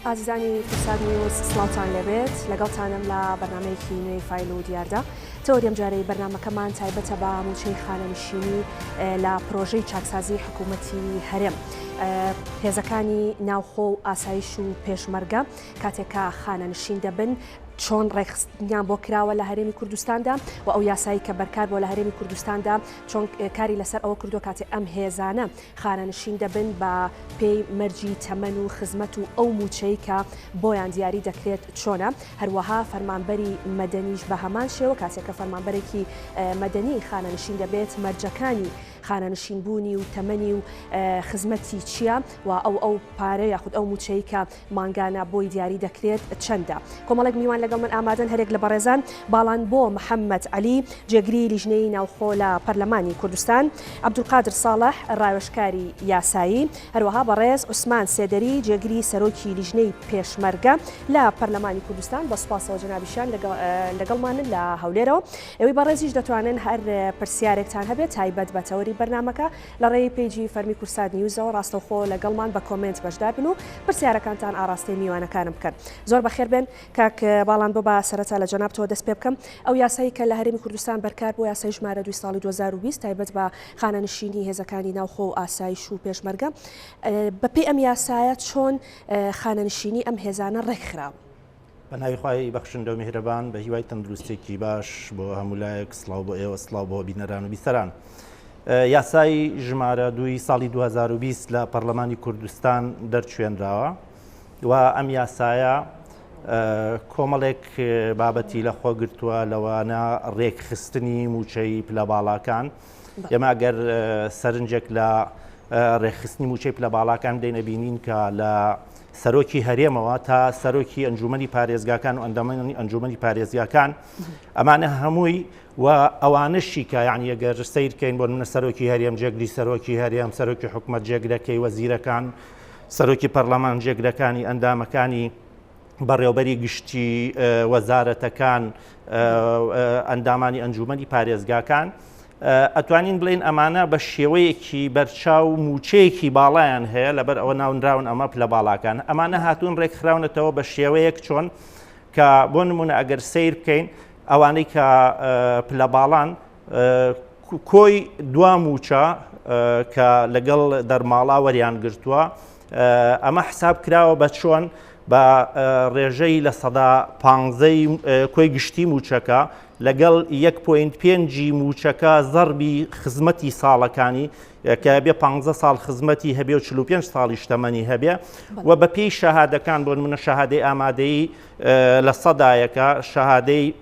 ئازیزانی کوردسات نیوز سڵاوتان لێبێت لەگەڵتانم لە بەرنامەیەکی نوێی فایل و دیاردە تەوەری ئەمجارەی بەرنامەکەمان تایبەتە بە مووچەی خانەنشینی لە پرۆژەی چاکسازی حکوومەتی هەرێم هێزەکانی ناوخۆ و ئاسایش و پێشمەرگە کاتێک کە خانەنشین دەبن چۆن ڕێکخستنیان بۆ کراوە لە هەرێمی کوردستاندا و ئەو یاسایی کە بەرکار بۆ لە هەرێمی کوردستاندا چۆن کاری لەسەر ئەوە کردو کاتێ ئەم هێزانە خانەنشین دەبن بە پێی مەرجی تەمەن و خزمەت و ئەو مووچەی کە بۆیان دیاری دەکرێت چۆنە، هەروەها فەرمانبەری مەدەنیش بە هەمان شێوە کاتێک کە فەرمانبەرێکی مەدەنی خانەنشین دەبێت مەرجەکانی خانەنشین بوونی و تەمەنی و خزمەتی چییە و ئەو ئەو پارە یاخود ئەو مووچەی کە مانگانە بۆی دیاری دەکرێت چەندە؟ کۆمەڵێک میوان لەگەڵ من ئامادەن هەرێک لە بەڕێزان باڵانبۆ محەممەد عەلی جێگری لیژنەی ناوخۆ لە پەرلەمانی کوردستان، عەبدولقادر ساڵح ڕاوێژکاری یاسایی، هەروەها بەڕێز عوسمان سێدەری جێگری سەرۆکی لیژنەی پێشمەرگە لە پەرلەمانی کوردستان، بە سوپاسەوە جەنابیشیان لەگەڵمانن لە هەولێرەوە. ئێوەی بەڕێزیش دەتوانن هەر پرسیارێکتان هەبێت تایبەت بە تەوەری بەرنامەکە لە ڕێی پەیجی فەرمی کوردسات نیوزەوە ڕاستەوخۆ لەگەڵمان بە کۆمێنت بەشدار بن و پرسیارەکانتان ئاڕاستەی میوانەکانم بکەن. زۆر بەخێر بێن کاک باڵان بۆ با سەرەتا لە جەنابتەوە دەست پێ بکەم. ئەو یاسایی کە لە هەرێمی کوردستان بەرکار بووە یاسای ژمارە دووی ساڵی 2020 تایبەت بە خانەنشینی هێزەکانی ناوخۆ و ئاسایش و پێشمەرگە بەپێی ئەم یاسایە چۆن خانەنشینی ئەم هێزانە ڕێکخراوە؟ بە ناوی خوای بەخشندە و میهرەبان بە هیوای تەندروستێکی باش بۆ هەموو لایەک سڵاو بۆ ئێوە سڵاو بۆ بینەران و بیسەران. یاسای ژمارە دووی ساڵی 2020 لە پەرلەمانی کوردستان دەرچوێنراوە و ئەم یاسایە کۆمەڵێک بابەتی لە خۆ گرتووە لەوانە ڕێکخستنی موچەی پلە باڵاکان ئێمە ئەگەر سەرنجێک لە ڕێکخستنی موچەی پلە باڵاکان بدەین ئەبینین کە لە سەرۆکی هەرێمەوە تا سەرۆکی ئەنجومەنی پارێزگاکان و ئەندامانی ئەنجومەنی پارێزگاکان ئەمانە هەمووی و ئەوانەشی کە یعنی ئەگەر سیرکەین بۆ منە سەرۆکی هەرێم جێگری سەرۆکی هەرێم سەرۆکی حکومەت جێگرەکەی وەزیرەکان سەرۆکی پەرلەمان جێگرەکانی ئەندامەکانی بەڕێوبەری گشتی وەزارەتەکان ئەندامانی ئەنجومەنی پارێزگاکان ئەتوانین بڵێین ئەمانە بە شێوەیەکی بەرچاو مووچەیەکی باڵایان هەیە لەبەر ئەوە ناونراون ئەمە پلە باڵاکان ئەمانە هاتوون ڕێکخراونەتەوە بە شێوەیەک چۆن کە بۆ نمونە ئەگەر سیر بکەین ئەوانەی کە پلە باڵان کۆی دوا مووچە کە لەگەڵ دەرماڵا وەریان گرتووە ئەمە حساب کراوە بە چۆن بە ڕێژەی 15% کۆی گشتی مووچەکە لەگەڵ یەک point پێنجی مووچەکە زەربی خزمەتی ساڵەکانی کە بێ 15 ساڵ خزمەتی هەبێ و 45 ساڵیش تەمەنی هەبێ و بە پێی شەهادەکان بۆ نمونە شەهادەی ئامادەیی لە سەدایەکە شەهادەی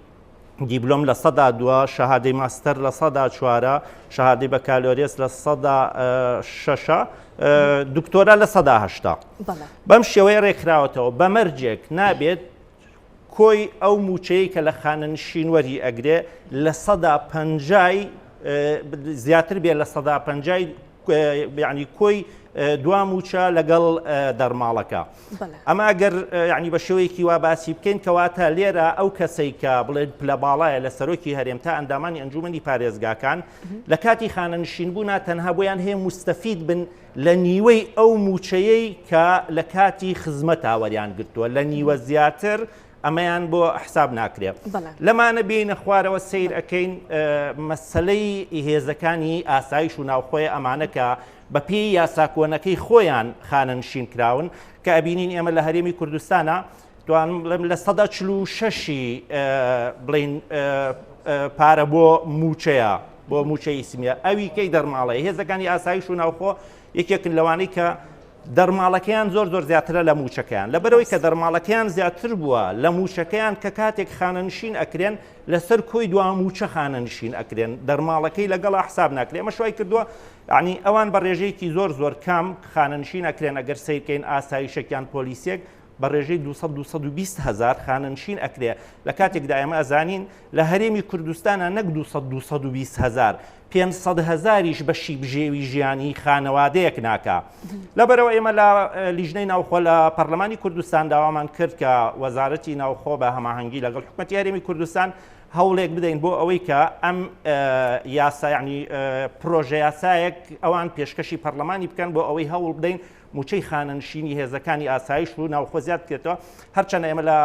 دیبلۆم 2%، شەهادەی ماستەر 4%، شەهادەی بەکالۆریەس 6%، دکتۆرا 80%. بەم شێوەیە ڕێکخراوەتەوە بە مەرجێک نابێت کۆی ئەو مووچەی کە لە خانەنشین وەری ئەگرێ 50% زیاتر بێ 50% یعنی کۆی دوا مووچە لەگەڵ دەرماڵەکە ئەمە ئەگەر یعنی بە شێوەیەکی وا باسی بکەین کەواتە لێرە ئەو کەسەی کە بڵێن پلە باڵایە لە سەرۆکی هەرێم تا ئەندامانی ئەنجومەنی پارێزگاکان لە کاتی خانەنشین بوونا تەنها بۆیان هەیە مستەفید بن لە نیوەی ئەو مووچەیەی کە لە کاتی خزمەتا وەریان گرتووە لە نیوە زیاتر ئەمەیان بۆ حساب ناکرێ لەمانە بینە خوارەوە سیر ئەەکەین مەسلەی هێزەکانی ئاسایش و ناوخۆی ئەمانە کە بە پێی یاسا کۆنەکەی خۆیان خانەنشین کراون کە ئەبینین ئێمە لە هەرێمی کوردستانە توانم بڵێم 46% بڵین پارە بۆ مووچەیە بۆ مووچەی سمیە ئەوی کەی دەرماڵەیە هێزەکانی ئاسایش و ناوخۆ یەکێکن لەوانەی کە دەرماڵەکەیان زۆر زۆر زیاترە لە مووچەکەیان لەبەرەوەی کە دەرماڵەکەیان زیاتر بووە لە مووچەکەیان کە کاتێک خانەنشین ئەکرێن لەسەر کۆی دوا مووچە خانەنشین ئەکرێن دەرماڵەکەی لەگەڵا حساب ناکرێ ئەمەش وای کردووە یعنی ئەوان بە ڕێژەیەکی زۆر زۆر کەم خانەنشین ئەکرێن ئەگەر سەیرکەین ئاسایشێک یان پۆلیسێک بە ڕێژەی 200 220 هزار خانەنشین ئەکرێ لە کاتێکدا ئێمە ئەزانین لە هەرێمی کوردستانە نەک 200 220 هزار 500 هزاریش بەشی بژێوی ژیانی خانەوادەیەک ناکا لەبەرەوە ئێمە لە لیژنەی ناوخۆ لە پەرلەمانی کوردستان داوامان کرد کە وەزارەتی ناوخۆ بە هەماهەنگی لەگەڵ حکومەتی هەرێمی کوردستان. هەوڵێک بدەین بۆ ئەوەی کە ئەم یاسا یعنی پرۆژە یاسایەک ئەوان پێشکەشی پەرلەمانی بکەن بۆ ئەوەی هەوڵ بدەین موچەی خانەنشینی هێزەکانی ئاسایش و ناوخۆ زیاد بکرێتەوە. هەرچەندە ئێمە لە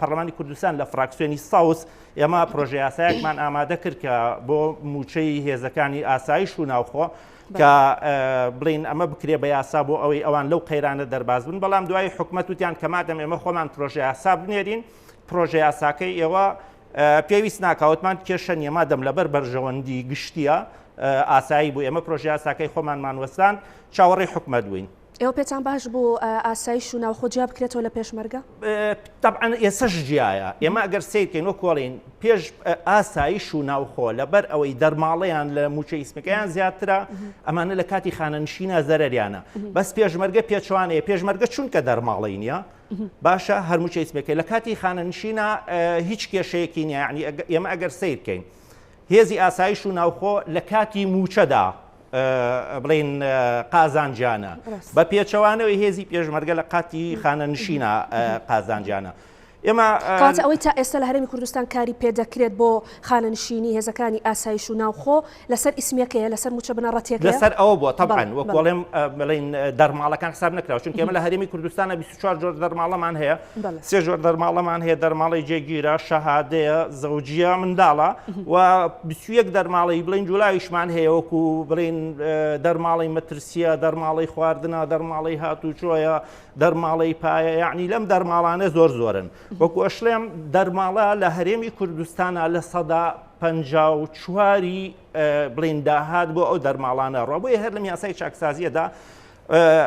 پەرلەمانی کوردستان لە فراکسیۆنی سەوز ئێمە پرۆژە یاسایەکمان ئامادە کرد کە بۆ موچەی هێزەکانی ئاسایش و ناوخۆ کە بڵین ئەمە بکرێ بە یاسا بۆ ئەوەی ئەوان لەو قەیرانە دەرباز بن، بەڵام دوای حکومەت وتیان کە مادەم ئێمە خۆمان پرۆژە یاسا بنێرین پرۆژە یاساکەی ئێوە پێویست ناکا، وتمان کێشە نییە مادەم لەبەر بەرژەوەندی گشتیە ئاسایی بوو، ئێمە پرۆژە یاساکەی خۆمانمان وەستاند، چاوەڕێی حکومەت بووین. ئێوە پێتان باش بوو ئاسایش و ناوخۆ جیا بکرێتەوە لە پێشمەرگە؟ تەبعەن ئێسەش جیایە. ئێمە ئەگەر سەیر کەین وەک وەڵین پێش ئاسایش و ناوخۆ لەبەر ئەوەی دەرماڵەیان لە مووچەی ئیسمەکەیان زیاترە، ئەمانە لە کاتی خانەنشینا زەرەریانە. بەس پێشمەرگە پێچەوانەیە، پێشمەرگە چونکە دەرماڵەی نییە، باشە هەر مووچەی ئیسمەکەی لە کاتی خانەنشینا هیچ کێشەیەکی نییە. یعنی ئێمە ئەگەر سەیر بکەین هێزی ئاسایش و ناوخۆ لە کاتی مووچەدا بڵین قازانجیانە، بە پێچەوانەوەی هێزی پێشمەرگە لە قاتی خانەنشینە قازانجیانە. ئێمە کاتە ئەوەی تا ئێستا لە هەرێمی کوردستان کاری پێدەکرێت بۆ خانەنشینی هێزەکانی ئاسایش و ناوخۆ لەسەر ئیسمیەکەیە، لەسەر موچە بنەڕەتیەکەیە؟ لەسەر ئەوە بووە تەبعەن، وەک بڵێم بڵین دەرماڵەکان حساب نەکراوە، چونکە ئێمە لە هەرێمی کوردستانە 24 جۆر دەرماڵەمان هەیە، سێ جۆر دەرماڵەمان هەیە، دەرماڵەی جێگیرە، شەهادەیە، زەوجیە، منداڵە و 21 دەرماڵەی بڵین جولاویشمان هەیە، وەکو بڵین دەرماڵەی مەترسیە، دەرماڵەی خواردنە، دەرماڵەی هاتوچۆیە، دەرماڵەی پایە، یعنی لەم دەرماڵانە زۆر زۆرن. وەکو ئەشڵێم دەرماڵە لە هەرێمی کوردستانە 54%ی بڵین داهات بۆ ئەو دەرماڵانە ڕۆ. بۆیە هەر لەم یاسای چاکسازیەدا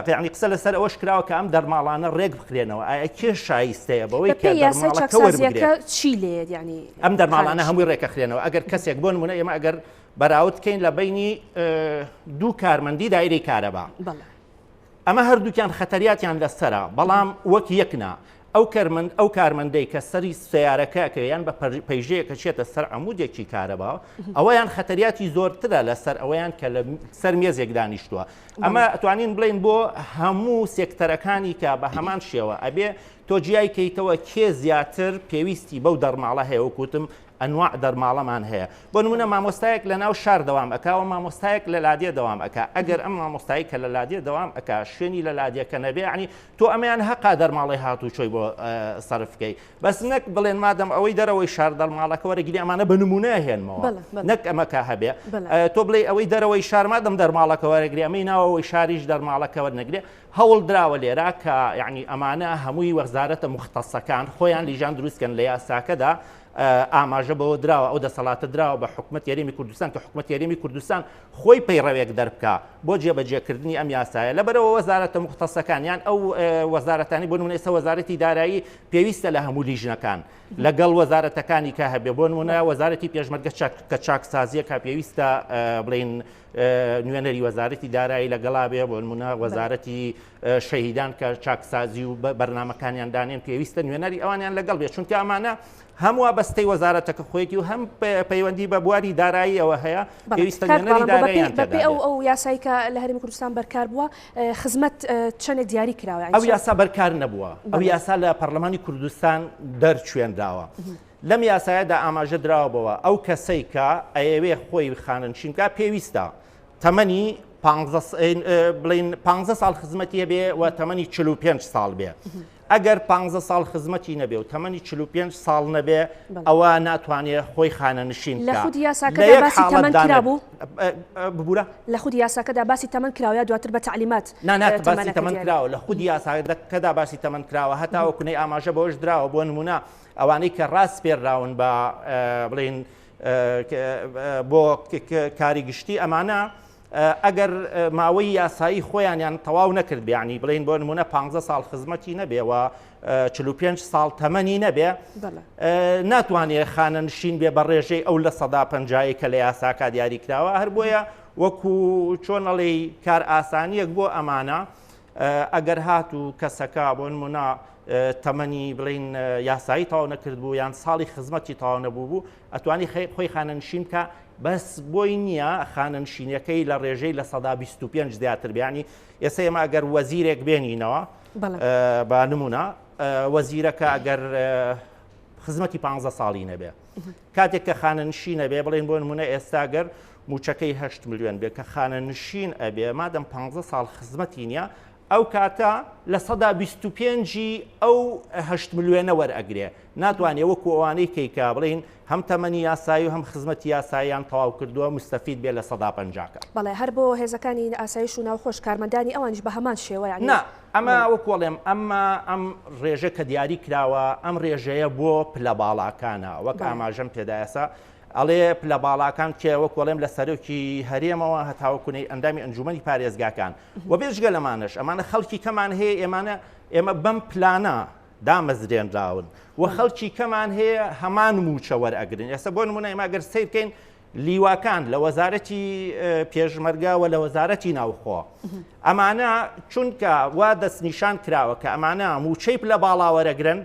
یعنی قسە لەسەر ئەوەش کراوە کە ئەم دەرماڵانە ڕێک بخرێنەوە. ئایا کێ شایستەیە بەوەی کە یاسای چاکسازیەکە چی لێت؟ یعنی ئەم دەرماڵانە هەمووی ڕێکەخرێنەوە. ئەگەر کەسێک بۆ نمونە ئێمە ئەگەر بەراورد کەین لە بینی دوو کارمەندی دایرەی کارەبا، ئەمە هەردووکیان خەتەریاتیان لەسەرە، بەڵام وەک یەک نا. ئەو کەرمەند ئەو کارمەندەی کە سەری سیارەکە کە یان بە پەیژەیە کە چێتە سەر عمودێکی کارەبا، ئەوەیان خەتەریاتی زۆرترە لەسەر ئەوەیان کە لە سەر مێزێک دانیشتووە. ئەمە ئەتوانین بڵێین بۆ هەموو سێکتەرەکانی کە بە هەمان شێوە ئەبێ تۆ جیای کەیتەوە کێ زیاتر پێویستی بەو دەرماڵە هەیە. وەکوتم ئەنواع دەرماڵەمان هەیە. بۆ نمونە مامۆستایەک لە ناو شار دەوام ئەکا و مامۆستایەک لە لادێ دەوام ئەکا. ئەگەر ئەم مامۆستایی کە لە لادێ دەوام ئەکا شوێنی لە لادێکە نەبێ، یعنی تۆ ئەمەیان هەقا دەرماڵەی هاتوچۆی بۆ سەرف بکەی، بەس نەک بڵێن مادەم ئەوەی دەرەوەی شار دەرماڵەکە وەرەگیری. ئەمانە بە نمونە هێنمەوە، نەک ئەمە کە هەبێ تۆ بڵێ ئەوەی دەرەوەی شار مادەم دەرماڵەکە وەرەگری ئەمەی ناوەوەی شاریش دەرماڵەکە وەرنەگرێ. هەوڵ دراوە لێرە کە یعنی ئەمانە هەمووی وەزارەتە مختصەکان خۆیان لیژان دروستکەن. لە یاساکەدا ئاماژە بەوە دراوە، ئەو دەسەڵاتە دراوە بە حکومەت یاریمی کوردستان کە حکومەت یاریمی کوردستان خۆی پەیڕەوێک دەربکا بۆ جێبەجێکردنی ئەم یاسایە. لەبەرەوە وەزارەتە مختصەکان یان ئەو وەزارەتانی بۆ نمونە ئێستا وەزارەتی دارایی پێویستە لە هەموو لیژنەکان لەگەڵ وەزارەتەکانی کە هەبێ، بۆ نمونە وەزارەتی پێشمەرگە کە چاکسازیەکە پێویستە بڵین نوێنەری وەزارەتی دارایی لەگەڵا بێ، بۆ نمونە وەزارەتی شەهیدان کە چاکسازی و بەرنامەکانیان دانێن پێویستە نوێنەری ئەوانیان لەگەڵ بێت، چونکە ئەمانە هەمووە بەستەی وەزارەتەکە خۆیەتی و هەم پەیوەندی بە بواری داراییەوە هەیە، پێویستە نوێنەری داراییان تێدا بێت. ئەو یاسایی کە لە هەرێمی کوردستان بەرکار بووە خزمەت چەندێک دیاری کراوە؟ ئەو یاسا بەرکار نەبووە، ئەو یاسا لە پەرلەمانی کوردستان دەرچوێنراوە. لەم یاسایەدا ئاماژە دراوە بەوە ئەو کەسەی کە ئەیەوێ خۆی خانەنشین بکات پێویستە تەمەنی بڵین 15 ساڵ خزمەتی هەبێ و تەمەنی 45 ساڵ بێ. ئەگەر 15 ساڵ خزمەتی نەبێ و تەمەنی 45 ساڵ نەبێ ئەوە ناتوانێ خۆی خانەنشین لە خودی یاساکەدا باسی تەمەن کرابوو؟ ببورە؟ لە خودی یاساکەدا باسی تەمەن کراوە یا دواتر بە تەعلیمات نا نا باسی تەمەن کراوە لە خودی یاساکەدا باسی تەمەن کراوە، هەتاوەکو نەی ئاماژە بەوەش دراوە بۆ نمونە ئەوانەی کە ڕاسپێرراون بە بڵین بۆ کاری گشتی ئەمانە ئەگەر ماوەی یاسایی خۆیانیان تەواو نەکرد بیانی بڵین بۆ نمونە 15 ساڵ خزمەتی نەبێ و 45 ساڵ تەمەنی نەبێ ناتوانێ خانەنشین بێ بە ڕێژەی ئەو 50%ی کە لە یاساکە دیاری کراوە. هەر بۆیە وەکو چۆن ئەڵێی کار ئاسانیەک بۆ ئەمانە ئەگەر هات و کەسەکە بۆ نمونە تەمەنی بڵین یاسایی تەواو نەکردبوو یان ساڵی خزمەتی تەواو نەبوو بوو ئەتوانی خۆی خانەنشین بکە، بەس بۆی نییە خانەنشینەکەی لە ڕێژەی 25% زیاتر بیانی. ئێستا ئێمە ئەگەر وەزیرێک بێنینەوە بە نمونە وەزیرەکە ئەگەر خزمەتی 15 ساڵی نەبێ. کاتێک کە خانەنشین ئەبێ بڵێن بۆ نمونە ئێستا گەر موچەکەی 8 ملیۆن بێ کە خانەنشین ئەبێ مادەم 15 ساڵ خزمەتی نییە ئەو کاتە 25% ی ئەو 8 ملیۆنە وەرئەگرێ ناتوانێ وەکو ئەوانەی کەی کە بڵێین هەم تەمەنی یاسایی و هەم خزمەتی یاساییان تەواو کردووە موستەفید بێ 50%کە. بەڵێ هەر بۆ هێزەکانی ئاسایش و ناوخۆش کارمەندانی ئەوانیش بە هەمان شێوە یانی. نا ئەمە وەکو ئەڵێم ئەمە ئەم ڕێژە کە دیاری کراوە ئەم ڕێژەیە بۆ پلە باڵاکانە وەک ئاماژەم پێدا ئێستا ئەڵێ پلە باڵاکان کێ وەکو ئەڵێم لە سەرۆکی هەرێمەوە هەتاوەکو ئەندامی ئەنجومەنی پارێزگاکان و بێجگە لەمانەش ئەمانە خەڵکی کەمان هەیە ئێمانە ئێمە بەم پلانە دامەزرێنراون و خەڵکی کەمان هەیە هەمان مووچە وەرئەگرن. ئێستا بۆ نموونە ئێمە گەر سەیر بکەین لیواکان لە وەزارەتی پێشمەرگە و لە وەزارەتی ناوخۆ ئەمانە چونکە وا دەستنیشان کراوە کە ئەمانە مووچەی پلە باڵا وەرەگرن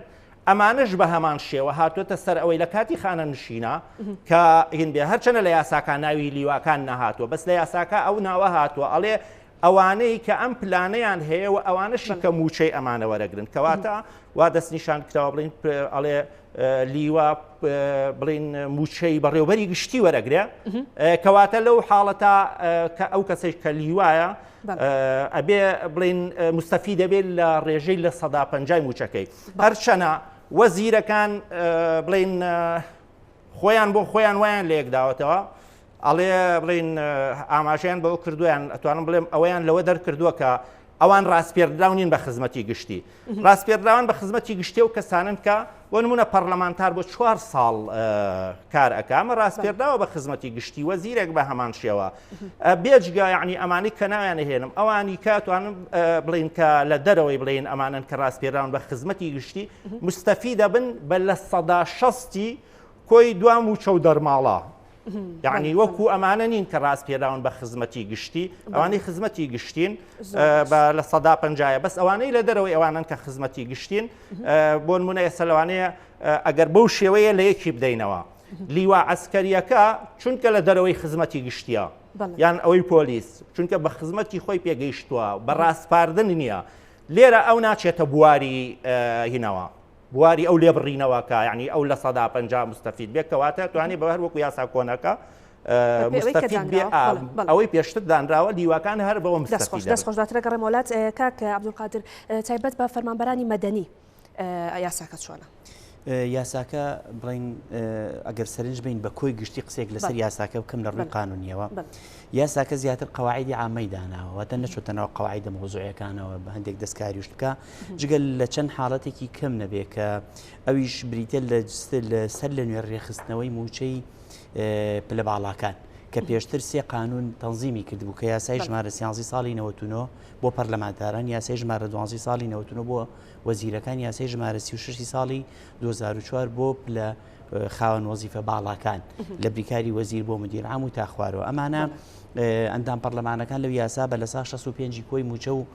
ئەمانەش بە هەمان شێوە هاتووەتە سەر ئەوەی لە کاتی خانە نشینە کە هین بێ هەرچەنە لە یاساکان ناوی لیواکان نەهاتووە بەس لە یاساکە ئەو ناوە هاتووە ئەڵێ ئەوانەی کە ئەم پلانەیان هەیە و ئەوانەشی کە مووچەی ئەمانە وەرەگرن کەواتە وا دەستنیشان کراوە بڵین ئەڵێ لیوا بڵین مووچەی بەڕێوبەری گشتی وەرەگرێ کەواتە لەو حاڵەتە کە ئەو کەسێک کە لیوایە ئەبێ بڵین مستەفی دەبێت لە ڕێژەی 50% مووچەکەی هەرچەنە وەزیرەکان بڵین خۆیان بۆ خۆیان وایان لە یەکداوەتەوە ئەڵێ بڵین ئاماژەیان بەوە کردویان ئەتوانم بڵێم ئەوەیان لەوە دەرکردووە کە ئەوان ڕاسپێردراو نین بە خزمەتی گشتی ڕاسپێردراوان بە خزمەتی گشتی و کەسانن کە بۆ نمونە پەرلەمانتار بۆ چوار ساڵ کار ئەکا ئەمە ڕاسپێردراوە بە خزمەتی گشتی وەزیرێک بە هەمان شێوە بێجگە یعنی ئەمانی کە ناویان هێنم ئەوانی کە توانم بڵین کە لە دەرەوەی بڵین ئەمانن کە ڕاسپێراون بە خزمەتی گشتی مستەفی دەبن بە 60% کۆی دوا موچە و دەرماڵە یعنی وەکو ئەمانە نین کە ڕاستپێراون بە خزمەتی گشتی ئەوانەی خزمەتی گشتین بە 50%یە بەس ئەوانەی لە دەرەوەی ئەوانن کە خزمەتی گشتین بۆ نمونە ئێستا لەوانەیە ئەگەر بەو شێوەیە لە یەکی بدەینەوە لیوا عسکەریەکە چونکە لە دەرەوەی خزمەتی گشتیە یان ئەوەی پۆلیس چونکە بە خزمەتی خۆی پێگەیشتووە بە ڕاسپاردن نییە لێرە ئەو ناچێتە بواری هینەوە بواری ئەو لێبڕینەوە کە یعنی ئەو 50% مستەفید بێ کەواتە توانێ بە هەر وەکو یاسا کۆنەکە مستەفید بێ ئەوەی پێشتر دانراوە لیواکان هەر بەوە مستەفید دەست خۆش دواتر گەڕێمەوە لات کاک عەبدولقادر تایبەت بە فەرمانبەرانی مەدەنی یاساکە چۆنە؟ یاساکە بڵین ئەگەر سەرنج بین بە کۆی گشتی قسێک لەسەر یاساکە بکەم لە ڕووی قانونیەوە یاساکە زیاتر قەواعیدی عامەی داناوە واتە نەچۆتە ناو قەواعیدە مەوزوعیەکانەوە بە هەندێک دەستکاریشت بکە جگەل لە چەند حاڵەتێکی کەم نەبێ کە ئەویش بریتە لە سەر لە نوێ ڕێخستنەوەی موچەی پلە باڵاکان کە پێشتر سێ قانون تەنزیمی کردبوو کە یاسای ژمارە سیانزی ساڵی 99 بۆ پەرلەمانتاران یاسای ژمارە 12 ساڵی 99 بۆ وەزیرەکان یاسای ژمارە 36 ساڵی 2004 بۆ پلە خاوەن وەزیفە باڵاکان لە بریکاری وەزیر بۆ مدیر عام و تا خوارەوە ئەمانە ئەندام پەرلەمانەکان لەو یاسا بە لە 65 کۆی موچە و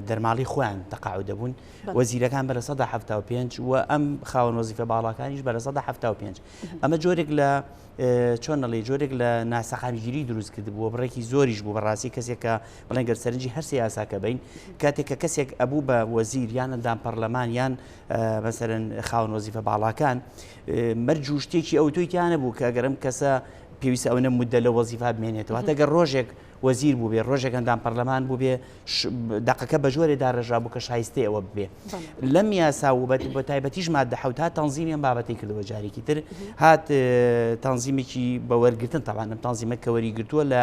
دەرماڵی خۆیان تەقاعد دەبوون وەزیرەکان بە 75 و ئەم خاوەن وەزیفە باڵاکانیش بە 75 ئەمە جۆرێک لە چۆن نەڵێ جۆرێک لە ناسەقامگیری دروست کرد بووە بڕێکی زۆریش بوو بەڕاستی کەسێک کە بڵێن گەر سەرنجی هەرسێ یاساکە بین کاتێک کە کەسێک ئەبوو بە وەزیر یان ئەندام پەرلەمان یان مەسەرەن خاوەن وەزیفە باڵاکان مەرج و شتێکی ئەوتۆی تیا نەبوو کە ئەگەر ئەم کەسە پێویستە ئەوەنە مودە لە وەزیفا بمێنێتەوە هەتا گەر ڕۆژێک وەزیر بوو بێ ڕۆژێک ئەندام پەرلەمان بوو بێ دەقەکە بە جۆرێ داڕێژرا بوو کە شایستەی ئەوە ببێ لەم یاسا و بە تایبەتیش مادە حەوت هات تەنزیمی ئەم بابەتەی کردەوە جارێکی تر هات تەنزیمێکی بە وەرگرتن تەبان ئەم تەنزیمە کە وەری گرتووە لە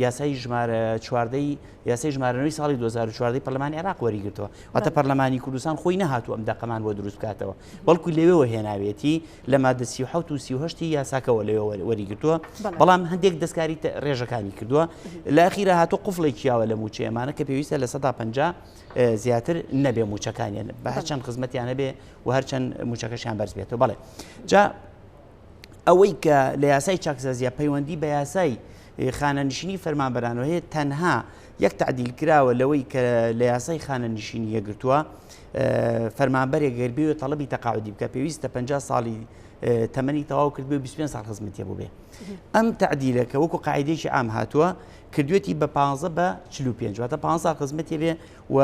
یاسای ژمارە چواردەی یاسای ژمارە نۆی ساڵی 2014 پەرلەمانی عێراق وەری گرتووە واتە پەرلەمانی کوردستان خۆی نەهاتوو ئەم دەقەمان بۆ دروست بکاتەوە بەڵکو لەوێوە هێناوێتی لە مادە 37 و 38 یاساکەوە لەوێ وەری گرتووە بەڵام هەندێک دەستکاری ڕێژەکانی کردووە لە ئەخیرا هاتوو قفڵێکی یاوە لە موچەی ئەمانە کە پێویستە 50% زیاتر نەبێ موچەکانیان بە هەرچەند خزمەتیان هەبێ و هەرچەند موچەکەشیان بەرز بێتەوە بەڵێ جا ئەوەی کە لە یاسای چاکسازیە پەیوەندی بە یاسای خانەنشینی فەرمانبەرانەوە هەیە تەنها یەک تعدیل کراوە لەوەی کە لە یاسای خانەنشینی یەکگرتووە فەرمانبەرێک گەر بێ تەڵەبی تەقاعدی بکە پێویستە 50 ساڵی تەمەنی تەواو کردبێ 25 ساڵ خزمەتی بوو بێ ئەم تعدیلە کە وەکو قاعدەیەکی عام هاتووە کردوێتی بە 15 بە 45 واتە 15 ساڵ خزمەتی بێ و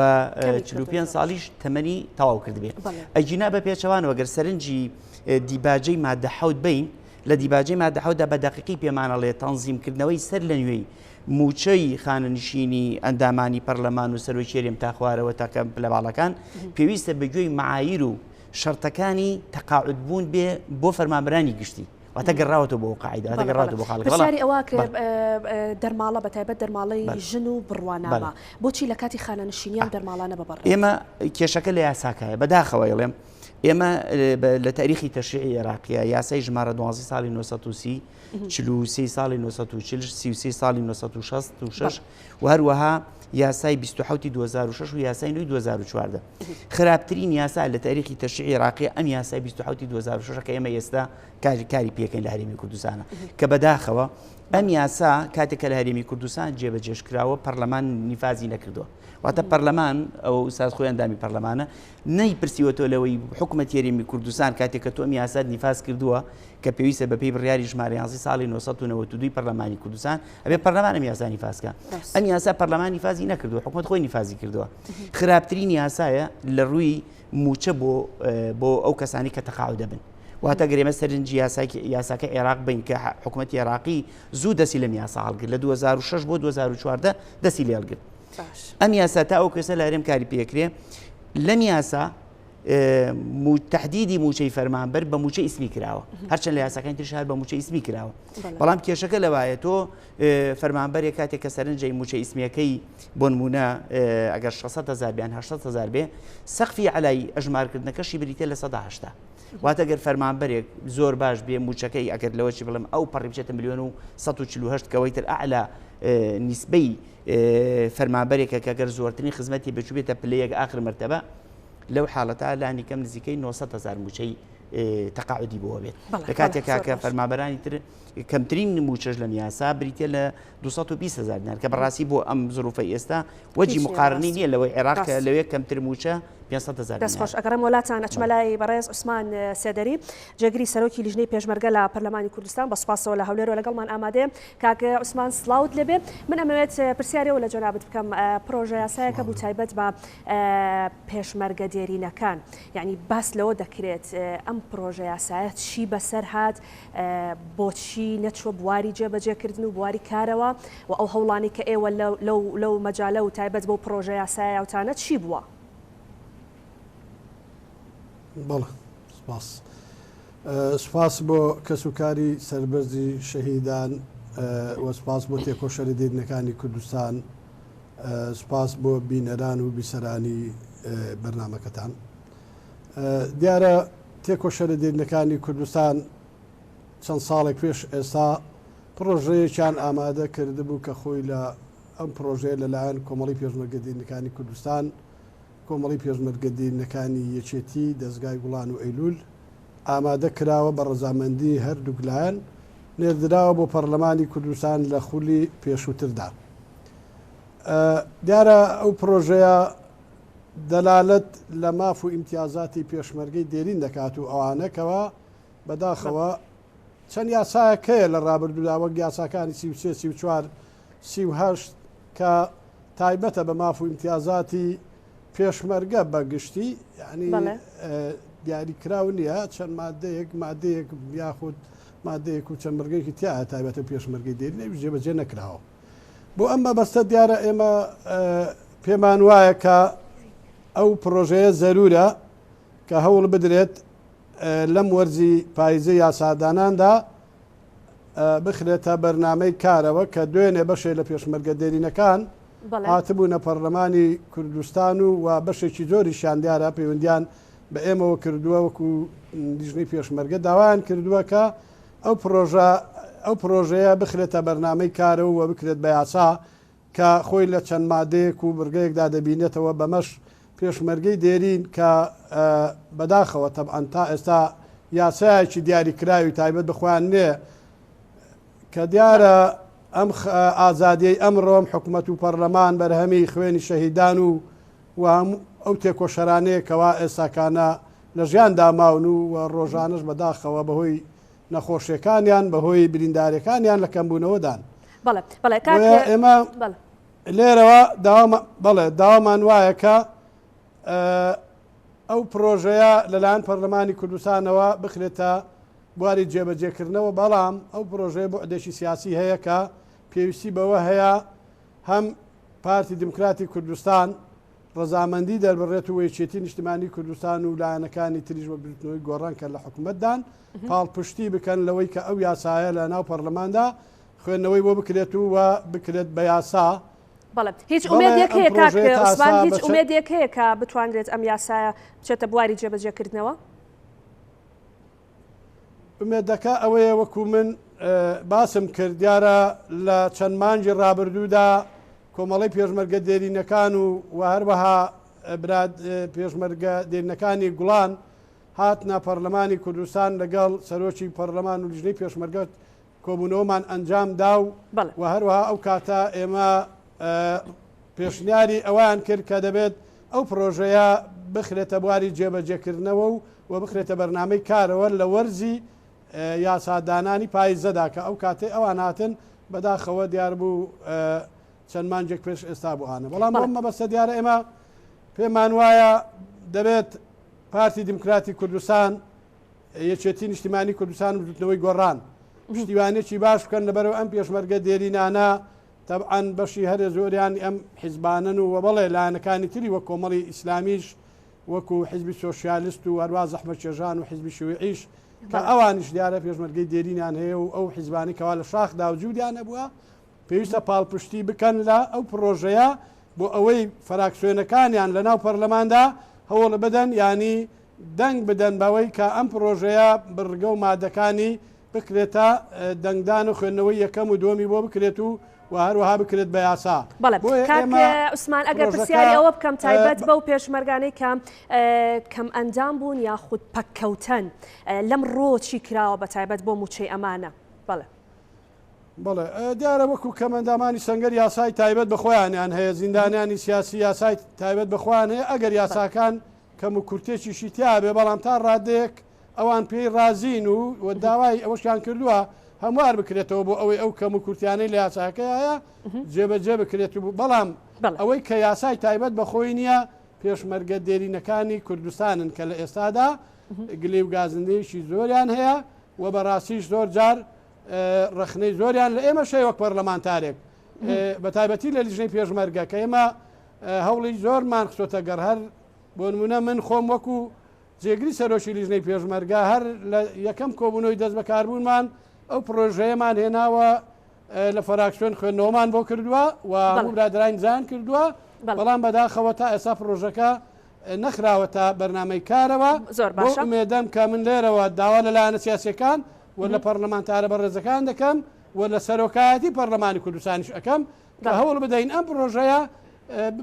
45 ساڵیش تەمەنی تەواو کردبێ ئەگینا بە پێچەوانەوە گەر سەرنجی دیباجەی مادە حەوت بین. لە دیباجەی مادە حەوتدا بە دەقیقی پێمان ئەڵێ تەنزیمکردنەوەی سەر لە نوێی مووچەی خانەنشینی ئەندامانی پەرلەمان و سەرۆکی هەرێم تا خوارەوە تا کە پلە باڵاکان پێویستە بە گوێی معایر و شەرتەکانی تەقاعد بوون بێ بۆ فەرمانبەرانی گشتی. واتە گەڕاوەتەوە بۆ قاعدە واتە گەڕاوەتەوە بۆ خاڵەکە. پرسیاری ئەوە کرێ دەرماڵە بە تایبەت دەرماڵەی ژن و بڕوانامە بۆچی لە کاتی خانەنشینی ئەم دەرماڵانە ببڕرێت؟ ئێمە کێشەکە لە یاساکایە بەداخەوە ئەڵێم ئێمە لە تاریخی تەشریعی عێراقیە یاسای ژمارە 12 ساڵی 930 43 ساڵی 940 33 ساڵی 966 و هەروەها یاسای 27 2006 و یاسای نوێی 2014 خراپترین یاسا لە تاریخی تەشریعی عێراقی ئەم یاسای 27 2006 کە ئێمە ئێستا کاری کاری پێکەین لە هەرێمی کوردستانە کە بەداخەوە ئەم یاسا کاتێک کە لە هەرێمی کوردستان جێبەجێش کراوە پەرلەمان نیفازی نەکردووە واتە پەرلەمان ئەو ئوستاد خۆی ئەندامی پەرلەمانە نەیپرسیوەتەوە لەوەی حکومەتی هەرێمی کوردستان کاتێک کە تۆ ئەم یاسات نیفاز کردووە کە پێویستە بەپێی بڕیاری ژمارە 11 ساڵی 992 پەرلەمانی کوردستان ئەبێ پەرلەمان ئەم یاسا نیفاز کە ئەم یاسا پەرلەمان نیفازی نەکردووە حکومەت خۆی نیفازی کردووە خراپترین یاسایە لە ڕووی موچە بۆ بۆ ئەو کەسانی کە تەقاعد دەبن واتە گەر ئێمە سەرنجی یاساکە عێراق بین کە حکوومەتی عێراقی زوو دەستی لەم یاسا هەڵگرت لە 2006 بۆ 2014 دەستی لێ هەڵگرت ئەم یاسا تا ئەو کوێسە لە هەرێم کاری پێکرێ لەم یاسا تهدیدی موچەی فەرمانبەر بە موچە ئیسمی کراوە هەرچەند لە یاساکانی ترش هەر بە موچە ئیسمی کراوە بەڵام کێشەکە لەوایە تۆ فەرمانبەرێک کاتێک کە سەرنجەی موچە ئیسمیەکەی بۆنمونە ئەگەر 600 هزار بیان 800 هزار بێ سەقفی علای ئەژمارکردنەکەشی بریتە لە 180 واتە گەر فەرمانبەرێک زۆر باش بێ موچەکەی ئەگەر لەوەچی بڵێم ئەو پەڕی بچێتە ملیۆن و 148 کەوەی تر ئەعلا نیسبەی فەرمانبەرێکە کە گەر زۆرترین خزمەتی بچوبێتە پلەیەک ئاخر مەرتەبە لەو حاڵەتە لانی کەم نزیکەی 900 هزار موچەی تەقاعدی بۆ بێت لە کاتێکا کە فەرمابەرانی تر کەمترین موچەش لەم یاسا بریتە لە 220 هزار دینار کە بەڕاستی بۆ ئەم زروفەی ئێستا وەجی مقارنەی نییە لەوەی عێراق کە لەوێ کەمتر موچە 500 هزار دەست خۆش ئەگەڕێم وەلاتان ئەچمە لای بەڕێز عوسمان سێدەری جێگری سەرۆکی لیژنەی پێشمەرگە لە پەرلەمانی کوردستان بە سوپاسەوە لە هەولێرەوە لەگەڵمان ئامادەیە کاک عوسمان سڵاوت لێبێ من ئەمەوێت پرسیارەوە لە جەنابت بکەم پرۆژە یاسایەکە بوو تایبەت بە پێشمەرگە دێرینەکان یعنی باس لەوە دەکرێت ئەم پرۆژە یاسایە چی بەسەر هات بۆچی نەچووە بواری جێبەجێکردن و بواری کارەوە و ئەو هەوڵانەی کە ئێوە لەو لەو مەجالە و تایبەت بەو پڕۆژە یاسایەوتانە چی بووە؟ بەڵێ سپاس. سپاس بۆ کەسوکاری سەربەرزی شەهیدان و سپاس بۆ تێکۆشەرە دێرینەکانی کوردستان، سپاس بۆ بینەران و بیسەرانی بەرنامەکەتان. دیارە تێکۆشەرە دێرینەکانی کوردستان چەند ساڵێک پێش ئێستا پڕۆژەیەکیان ئامادە کردبوو کە خۆی لە ئەم پڕۆژەیە لەلایەن کۆمەڵی پێشمەرگە دێرینەکانی کوردستان، کۆمەڵی پێشمەرگە دێرینەکانی یەکێتی، دەزگای گوڵان و ئەیلوول ئامادە کراوە بە ڕەزامەندی هەردووک لایەن نێردراوە بۆ پەڕلەمانی کوردستان لە خولی پێشووتردا. دیارە ئەو پڕۆژەیە دەلالەت لە ماف و ئیمتیازاتی پێشمەرگەی دێرین دەکات و ئەوانە کەوا بەداخەوە چەند یاسایەک هەیە لە ڕابردوودا وەک یاساکانی 33، 34، 38 کە تایبەتە بە ماف و ئیمتیازاتی پێشمەرگە بە گشتی یعنی دیاریکراو نییە چەند مادەیەک مادەیەک یاخود مادەیەک و چەند بڕگەیەکی تیا تایبەتە پێشمەرگەی دێرین ئەویش جێبەجێ نەکراوە. بۆ ئەم مەبەستە دیارە ئێمە پێمان وایە کە ئەو پڕۆژەیە زەرورە کە هەوڵ بدرێت لەم وەرزی پایزەی یاساداناندا بخرێتە بەرنامەی کارەوە کە دوێنێ بەشێ لە پێشمەرگە دێرینەکان هاتبوونە پەرلەمانی کوردستان و و بەشێکی زۆریشیان دیارە پەیوەندیان بە ئێمەوە کردووە وەکو لیژنەی پێشمەرگە داوایان کردووە کە ئەو پڕۆژە ئەو پڕۆژەیە بخرێتە بەرنامەی کارەوە و بکرێت بە یاسا کە خۆی لە چەند مادەیەک و بڕگەیەکدا دەبینێتەوە بەمەش پێشمەرگەی دێرین کە بەداخەوە تەبعەن تا ئێستا یاسایەکی دیاریکراوی تایبەت بە خۆیان نێ کە دیارە ئەم ئازادیەی ئەمڕۆم حکومەت و پەرلەمان بەرهەمی خوێنی شەهیدان و و هەموو ئەو تێکۆشەرانەیە کەوا ئێستاکانە لە ژیاندا ماون و و ڕۆژانەش بەداخەوە بەهۆی نەخۆشیەکانیان بەهۆی بریندارەکانیان لە کەمبوونەوەدان. بەڵێ بەڵێ کاک بۆیە ئێمە بەڵێ. لێرەوە داوامان بەڵێ داوامان وایە کە ئەو پرۆژەیە لەلایەن پەرلەمانی کوردستانەوە بخرێتە بواری جێبەجێکردنەوە، بەڵام ئەو پرۆژەیە بوعدێکی سیاسی هەیە کە پێویستی بەوە هەیە هەم پارتی دیموکراتی کوردستان ڕەزامەندی دەربڕێت و یەکێتی نیشتمانی کوردستان و لایەنەکانی تریش وەک بزوتنەوەی گۆڕان کە لە حکومەتدان پاڵپشتی بکەن لەوەی کە ئەو یاسایە لە ناو پەرلەماندا خوێندنەوەی بۆ بکرێت و و بکرێت بە یاسا. بەڵێ هیچ ئومێدێک هەیە کاک عوسمان هیچ ئومێدێک هەیە کە بتوانرێت ئەم یاسایە بچێتە بواری جێبەجێکردنەوە؟ ئومێدەکە ئەوەیە وەکو من باسم کرد دیارە لە چەند مانگی ڕابردوودا کۆمەڵەی پێشمەرگە دێرینەکان و و هەروەها براد پێشمەرگە دێرینەکانی گوڵان هاتنە پەرلەمانی کوردستان لەگەڵ سەرۆکی پەرلەمان و لیژنەی پێشمەرگە کۆبوونەوەمان ئەنجام دا و و هەروەها ئەو کاتە ئێمە پێشنیاری ئەوەیان کرد کە دەبێت ئەو پرۆژەیە بخرێتە بواری جێبەجێکردنەوە و و بخرێتە بەرنامەی کارەوە لە وەرزی یاسادانانی پایزەدا کە ئەو کاتەی ئەوان هاتن بەداخەوە دیار بوو چەند مانگێک پێش ئێستا بوو ئانە بەڵام بەم مەبەستە دیارە ئێمە پێمان وایە دەبێت پارتی دیموکراتی کوردستان یەکێتی نیشتیمانی کوردستان و بزوتنەوەی گۆڕان پشتیوانێکی باش بکەن لەبەرەوە ئەم پێشمەرگە دێرینانە تەبعەن بەشی هەرە زۆریان ئەم حیزبانەن و وەبەڵێ لایەنەکانی تری وەک کۆمەڵی ئیسلامیش وەکو حیزبی سۆسیالست و هەروا زەحمەتکێشان و حیزبی شیوعیش کە ئەوانیش دیارە پێشمەرگەی دێرینیان هەیە و ئەو حیزبانەی کەوا لە شاخدا وجودیان هەبووە پێویستە پاڵپشتی بکەن لە ئەو پڕۆژەیە بۆ ئەوەی فراکسیۆنەکانیان لە ناو پەرلەماندا هەوڵ بدەن یانی دەنگ بدەن بەوەی کە ئەم پڕۆژەیە بڕگە و مادەکانی بکرێتە دەنگدان و خوێندنەوەی یەکەم و دووەمی بۆ بکرێت و و هەروەها بکرێت بە یاسا. بەڵێ کاک عوسمان ئەگەر پرسیاری ئەوە بکەم تایبەت بەو پێشمەرگانەی کە کەم ئەندام بوون یاخود پەککەوتەن لەم ڕۆ چی کراوە بە تایبەت بۆ مووچەی ئەمانە؟ بەڵێ. بەڵێ دیارە وەکو کەمئەندامانی سەنگەر یاسای تایبەت بە خۆیانیان هەیە، زیندانیانی سیاسی یاسای تایبەت بە خۆیان هەیە، ئەگەر یاساکان کەم و کورتێکیشی تیابێ بەڵام تا ڕادەیەک ئەوان پێی ڕازین و و داوای ئەوەشیان کردووە هەموار بکرێتەوە بۆ ئەوەی ئەو کەم و کورتیانەی لە یاساکەی هەیە جێبەجێ بکرێت و بەڵام ئەوەی کە یاسای تایبەت بە خۆی نییە پێشمەرگە دێرینەکانی کوردستانن کە لە ئێستادا گلی و گازندەیەکی زۆریان هەیە و بەڕاستیش زۆر جار ڕەخنەی زۆریان لە ئێمەش هەیە وەک پەرلەمانتارێک بە تایبەتی لە لیژنەی پێشمەرگە کە ئێمە هەوڵی زۆرمان خستۆتە گەڕ هەر بۆ نمونە من خۆم وەکو جێگری سەرۆکی لیژنەی پێشمەرگە هەر لە یەکەم کۆبوونەوەی دەست بەکاربوونمان ئەو پرۆژەیەمان هێناوە لە فراکسیۆن خوێندنەوەمان بۆ کردووە و هەموو برادرانی زان کردووە بەڵام بەداخەوە تا ئێستا پرۆژەکە نەخراوەتە بەرنامەی کارەوە زۆر باشە ئومێدەم کە من لێرەوە داوا لە لایەنە سیاسیەکان و لە پەرلەمانتارە بەڕێزەکان دەکەم و لە سەرۆکایەتی پەرلەمانی کوردستانیش ئەکەم کە هەوڵ بدەین ئەم پرۆژەیە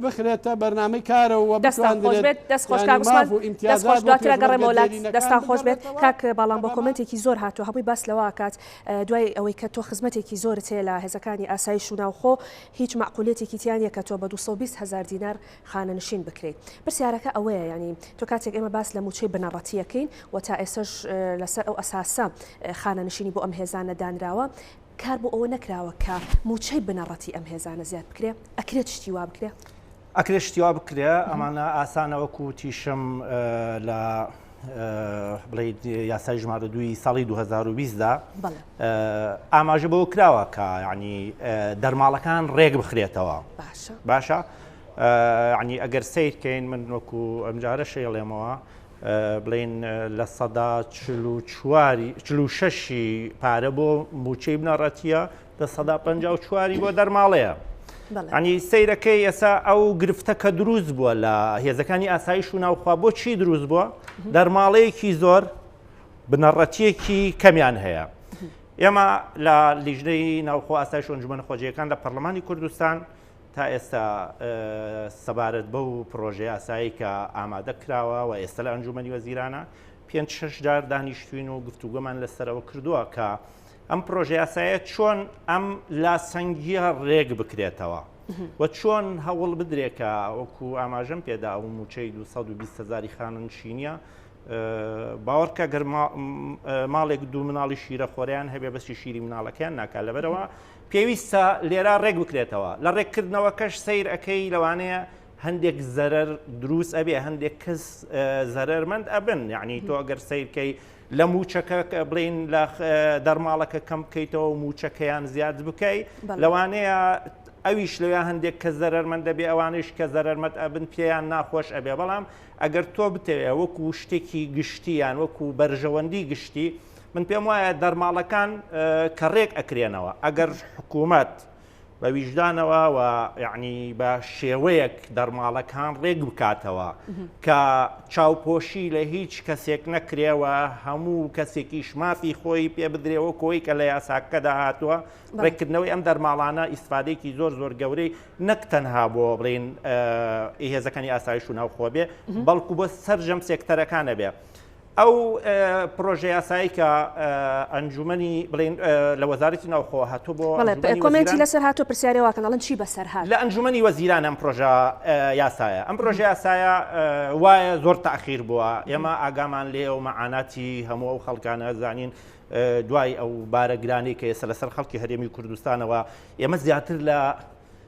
بخرێتە بەرنامەی کارەوە و دەستان خۆش بێت دەست خۆش کاک عوسمان دەست خۆش دواتر ئەگەڕێمەوە لات دەستان خۆش بێت کاک باڵام بۆ کۆمێنتێکی زۆر هاتووە هەمووی باس لەوە ئەکات دوای ئەوەی کە تۆ خزمەتێکی زۆرت هەیە لە هێزەکانی ئاسایش و ناوخۆ هیچ مەعقولیەتێکی تیا نییە کە تۆ بە 220 هەزار دینار خانەنشین بکرێیت پرسیارەکە ئەوەیە یانی تۆ کاتێک ئێمە باس لە مووچەی بنەڕەتیەکەین و تا ئێستەش لەسەر ئەو ئەساسە خانەنشینی بۆ ئەم هێزانە دانراوە کار بۆ ئەوە نەکراوە کە مووچەی بنەڕەتی ئەم هێزانە زیاد بکرێ؟ ئەکرێت شتی وا بکرێ؟ ئەکرێت شتی وا بکرێ، ئەمانە ئاسانە وەکو وتیشم لە بڵێیت یاسای ژمارە دووی ساڵی 2020 دا ئاماژە بەوە کراوە کە ینی دەرماڵەکان ڕێک بخرێتەوە باشە ینی ئەگەر سیرکەین من وەکو ئەمجارە شەیڵێمەوە بڵێین 44% ی پارە بۆ مووچەی بنەڕەتیە 54% ی بۆ دەرماڵەیە. ئەنی سەیرەکەی ئێسا ئەو گرفتە کە دروست بووە لە هێزەکانی ئاسایش و ناوخوا بۆ چی دروست بووە دەرماڵەیەکی زۆر بنەڕەتیەکی کەمیان هەیە. ئێمە لە لیژنەی ناوخۆ ئاسایش و ئەنجومەنە خۆجێیەکان لە پەرلەمانی کوردستان تا ئێستا سەبارەت بەو پڕۆژە یاسایەی کە ئامادە کراوە و ئێستا لە ئەنجومەنی وەزیرانە پێنج شەش جار دانیشتوین و گفتوگۆمان لەسەرەوە کردووە کە ئەم پڕۆژە یاسایە چۆن ئەم لاسەنگیە ڕێک بکرێتەوە و چۆن هەوڵ بدرێت کە وەکو ئاماژەم پێدا ئەو موچەی 220 هزاری خانەنشینیە باوەڕکە گەر ماڵێک دوو مناڵی شیرە خۆریان هەبێ بەسی شیری مناڵەکەیان ناکات لەبەرەوە پێویستە لێرە ڕێک بکرێتەوە لە ڕێککردنەوەکەش سەیر ئەکەی لەوانەیە هەندێک زەرەر دروست ئەبێ هەندێک کەس زەرەرمەند ئەبن یعنی تۆ ئەگەر سیرکەی لە موچەکە بڵین لە دەرماڵەکە کەم بکەیتەوە و موچەکەیان زیاد بکەی لەوانەیە ئەویش لەوێ هەندێک کە زەرەرمەند دەبێ ئەوانیش کە زەرەرمەند ئەبن پێیان ناخۆش ئەبێ بەڵام ئەگەر تۆ بتەوێ وەکو شتێکی گشتیان وەکو بەرژەوەندی گشتی من پێم وایە دەرماڵەکان کە ڕێک ئەکرێنەوە ئەگەر حکوومەت بە ویژدانەوە و یعنی بە شێوەیەک دەرماڵەکان ڕێک بکاتەوە کە چاوپۆشی لە هیچ کەسێک نەکرێەوە هەموو کەسێکیش مافی خۆی پێ بدرێەوە کۆی کە لە یاساکەدا هاتووە ڕێککردنەوەی ئەم دەرماڵانە ئیسفادێکی زۆر زۆر گەورەی نەک تەنها بۆ بڵین هێزەکانی ئاسایش و ناوخۆ بێ بەڵکو بۆ سەرجەم سێکتەرەکانە بێ. ئەو پرۆژە یاسایی کە ئەنجومەنی بڵین لە وەزارەتی ناوخۆ هاتوو بۆ کۆمێنتی لەسەر هاتوو پرسیاری واکەن ئەڵێن چی بەسەر هات لە ئەنجومەنی وەزیران ئەم پرۆژە یاسایە ئەم پرۆژە یاسایە وایە زۆر تاخیر بووە ئێمە ئاگامان لێ و مەعاناتی هەموو ئەو خەڵکانە زانین دوای ئەو بارە گرانی کە ئێستا لەسەر خەڵکی هەرێمی کوردستانەوە ئێمە زیاتر لە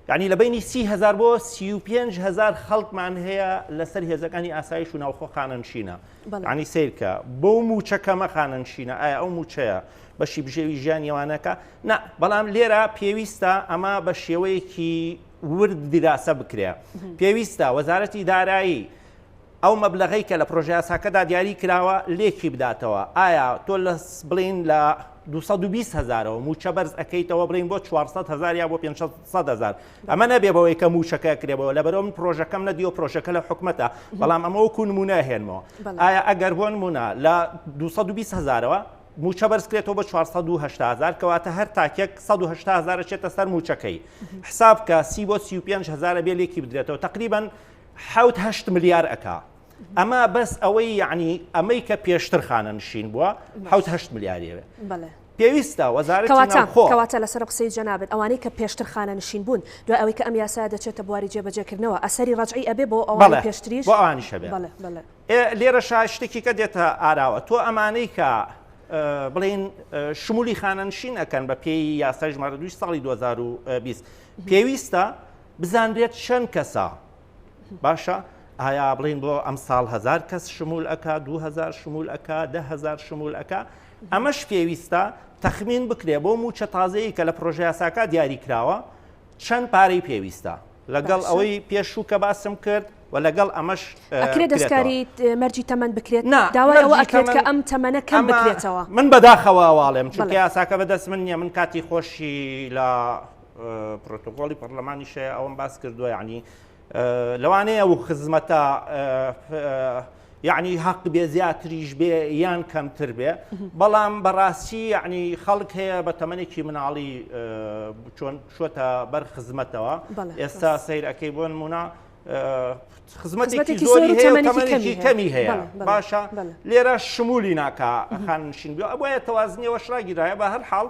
یانی لە بەینی 30 هەزار بۆ 35 هەزار خەڵکمان هەیە لەسەر هێزەکانی ئاسایش و ناوخۆ خانەنشینە ینی سیرکە بۆ موچە کەمە خانەنشینە ئایا ئەو موچەیە بەشی بژێوی ژیانی ئەوانەکە نا بەڵام لێرە پێویستە ئەمە بە شێوەیەکی ورد دیراسە بکرێ پێویستە وەزارەتی دارایی ئەو مەبلەغەی کە لە پرۆژەیاساکەدا دیاری کراوە لێکی بداتەوە، ئایا تۆ لە بڵێین لە 220 هەزارەوە مووچە بەرز ئەکەیتەوە بڵێین بۆ 400 هەزار یا بۆ 500 هەزار ئەمە نەبێ بەوەی کە مووچەکە کرێ بەوە لەبەرەوە من پرۆژەکەم نەدیوە پرۆژەکە لە حکومەتە بەڵام ئەمە وەکو نمونە هێنمەوە ئایا ئەگەر بۆ نمونە لە 220 هەزارەوە مووچە بەرز کرێتەوە بە 480 هەزار کەواتە هەر تاکێک 180 هەزار چێتە سەر مووچەکەی حساب کە سی بۆ 35 هەزارە بێ لێکی بدرێتەوە تقریبا حەوت هەشت ملیار ئەکا ئەمە بەس ئەوەی یعنی ئەمەی کە پێشتر خانەنشین بووە حەوت هەشت ملیاریەوێ پێویستە وەزارەتی ناوخۆ کەواتە لەسەر قسەی جەنابت ئەوانەی کە پێشتر خانەنشین بوون دوای ئەوەی کە ئەم یاسایە دەچێتە بواری جێبەجێکردنەوە ئەسەری ڕەجعی ئەبێ بۆ ئەوانەی پێشتریش بۆ ئەوانیش هەبێ لێرەشا شتێکی کە دێتە ئاراوە تۆ ئەمانەی کە بڵێن شمولی خانەنشین ئەکەن بە پێی یاسای ژمارە دوی ساڵی 2020 پێویستە بزانرێت چەند کەسە باشە ئایا بڵین بۆ ئەم ساڵ هزار کەس شمول ئەک 2000 شمول ئەک دههزار شمول ئەک ئەمەش پێویستە تەخمین بکرێ بۆ موچە تازەیە کە لە پرۆژە یاساکە دیاری کراوە چەند پارەی پێویستە لەگەڵ ئەوەی پێشوو کە باسم کرد و لەگەڵ ئەمەش ئەکرێت دەستکاری مەرجی تەمەن بکرێت داوای ئەوە ئەکرێت کە ئەم تەمەنە کەم بکرێتەوە من بەداخەوە واڵێم چونکە یاساکە بەدەست من نییە من کاتی خۆشی لە پرۆتۆکۆڵی پەرلەمانیش هەیە ئەوەم باس کردووە یعنی لەوانەیە و خزمەتە یعنی حەق بێ زیاتریش بێ یان کەمتر بێ بەڵام بەڕاستی یعنی خەڵک هەیە بە تەمەنێکی مناڵی چۆن شوەتە بەر خزمەتەوە ئێستا سیر ئەەکەی بۆن نمونە خزمەتێکی زۆری هەیە و تەمەنێکی کەمی هەیە باشە لێرە شمولی ناکا خانشین بێ ئەوە تەوازنیەوە شراگیرایە بە هەر حاڵ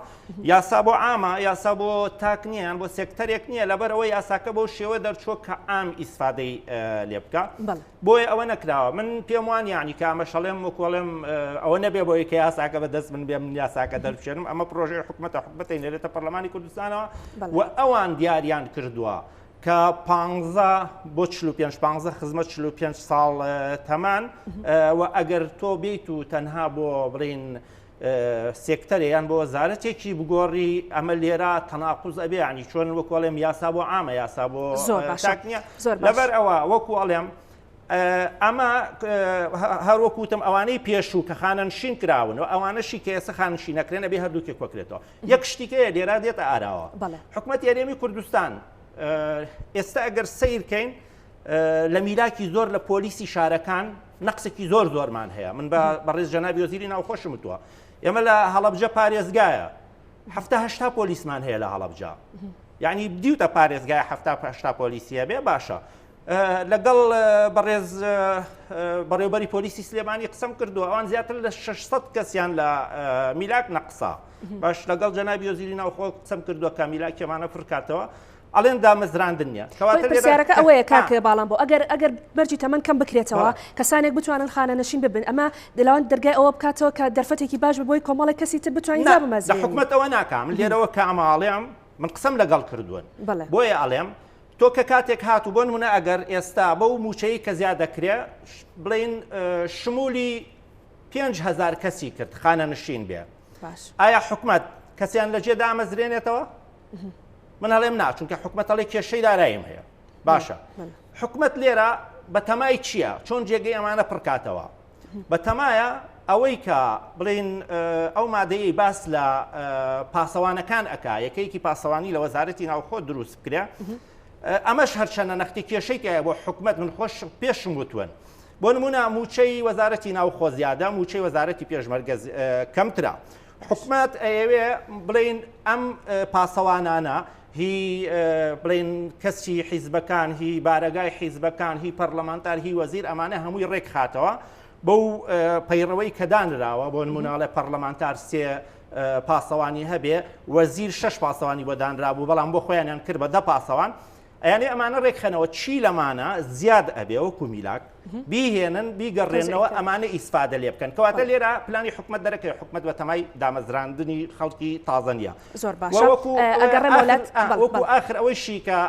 یاسا بۆ عامە یاسا بۆ تاک نییە یان بۆ سێکتەرێک نییە لەبەرەوە یاساکە بۆ شێوە دەرچوە کە عام ئیسفادەی لێ بکە بۆیە ئەوە نەکراوە من پێم وان یعنی کە ئەمە شەڵێم وەکۆڵێم ئەوە نەبێ بۆی کە یاساکە بە دەست من بێ من یاساکە دەربچێنم ئەمە پرۆژەی حکومەتە حکومەتی نێرێتە پەرلەمانی کوردستانەوە و ئەوان دیاریان کردووە کە پانزە بۆ 45 پانزە خزمەت 45 ساڵ تەمان و ئەگەر تۆ بیت و تەنها بۆ بڵین سێکتەرێ یان بۆ وەزارەتێکی بگۆڕی ئەمە لێرە تەناقوز ئەبێ ینی چۆن وەکو ئەڵێم یاسا بۆ عامە یاسا بۆ تاک نییە لەبەر ئەوە وەکو ئەڵێم ئەمە هەروەکوتم ئەوانەی پێشوو کە خانەنشین کراون و ئەوانەشی کە ئێستا خانشی نەکرێن ئەبێ هەردووکێک کۆکرێتەوە یەک شتیکەیە لێرا دێتە ئاراوە حکوومەت هەرێمی کوردستان ئێستا ئەگەر سیرکەین لە میلاکی زۆر لە پۆلیسی شارەکان نەقسێکی زۆر زۆرمان هەیە من بە بەڕێز جەنابی وەزیری ناوخۆشم وتووە ئێمە لە هەڵەبجە پارێزگایە هەفتا هەشتا پۆلیسمان هەیە لە هەڵەبجە یعنی دیوتە پارێزگای هەفتا هەشتا پۆلیسیە بێ باشە لەگەڵ بەڕێز بەڕێوبەری پۆلیسی سلێمانی قسەم کردو ئەوان زیاتر لە 600 کەسیان لە میلاک نەقسا باش لەگەڵ جەنابی وەزیری ناوخۆ قسەم کردووە کە میلاکێمانە پڕکاتەوە ئەڵێن دامەزراندن نیە. کەواتە پرسیارەکە ئەوەیە کاک باڵام بۆ ئەگەر ئەگەر مەرجی تەمەن کەم بکرێتەوە کەسانێک بتوانن خانەنشین ببن ئەمە دەلاوان دەرگای ئەوە بکاتەوە کە دەرفەتێکی باش بۆی کۆمەڵێک کەسی تر بتوانین دابمەزرێنین. لە حکومەت ئەوە ناکا من لێرەوە کە ئەمە ئەڵێم من قسەم لەگەڵ کردوون بۆیە ئەڵێم. تۆ کە کاتێک هات و بۆ نمونە ئەگەر ئێستا بەو موچەی کە زیاد دەکرێ بڵین شمولی 5هزار کەسی کرد خانەنشین بێ ئایا حکومت کەسیان لەجێ دامەزرێنێتەوە من هەڵێم نا چونکە حکومت هەڵێ کێشەی داراییم هەیە باشە حکومت لێرە بەتەمای چییە چۆن جێگەی ئەمانە پڕکاتەوە بەتەمایە ئەوەی کە بڵین ئەو مادەیەی باس لە پاسەوانەکان ئەک یەکەیەکی پاسەوانی لە وەزارەتی ناوخۆ دروست بکرێ ئەمەش هەرچەنە نەختی کێشەی تایە بۆ حکومت من خۆش پێشم وتوون بۆ نمونە موچەی وەزارەتی ناوخۆ زیادە موچەی وەزارەتی پێشمەرگە کەمترە حکومت ئەیەوێ بڵین ئەم پاسەوانانە هی بڵین کەسی حیزبەکان هی بارەگای حیزبەکان هی پەرلەمانتار هی وەزیر ئەمانە هەمووی ڕێک خاتەوە بەو پەیڕەوەی کە دانراوە بۆ نموناڵێ پەرلەمانتار سێ پاسەوانی هەبێ وەزیر شش پاسەوانی بۆ دانرابوو بەڵام بۆ خۆیانیان کرد بە دە پاسەوان ئەیانێ ئەمانە ڕێکخەنەوە چی لەمانە زیاد ئەبێ وەکو میلاک بیهێنن بیگەڕێنەوە ئەمانە ئیسفادە لێ بکەن کەواتە لێرە پلانی حکومت دەرەکەی حکومت بە تەمای دامەزراندنی خەڵکی تازە نییە زۆر باشە وەکو ئاخر ئەوەی شیکە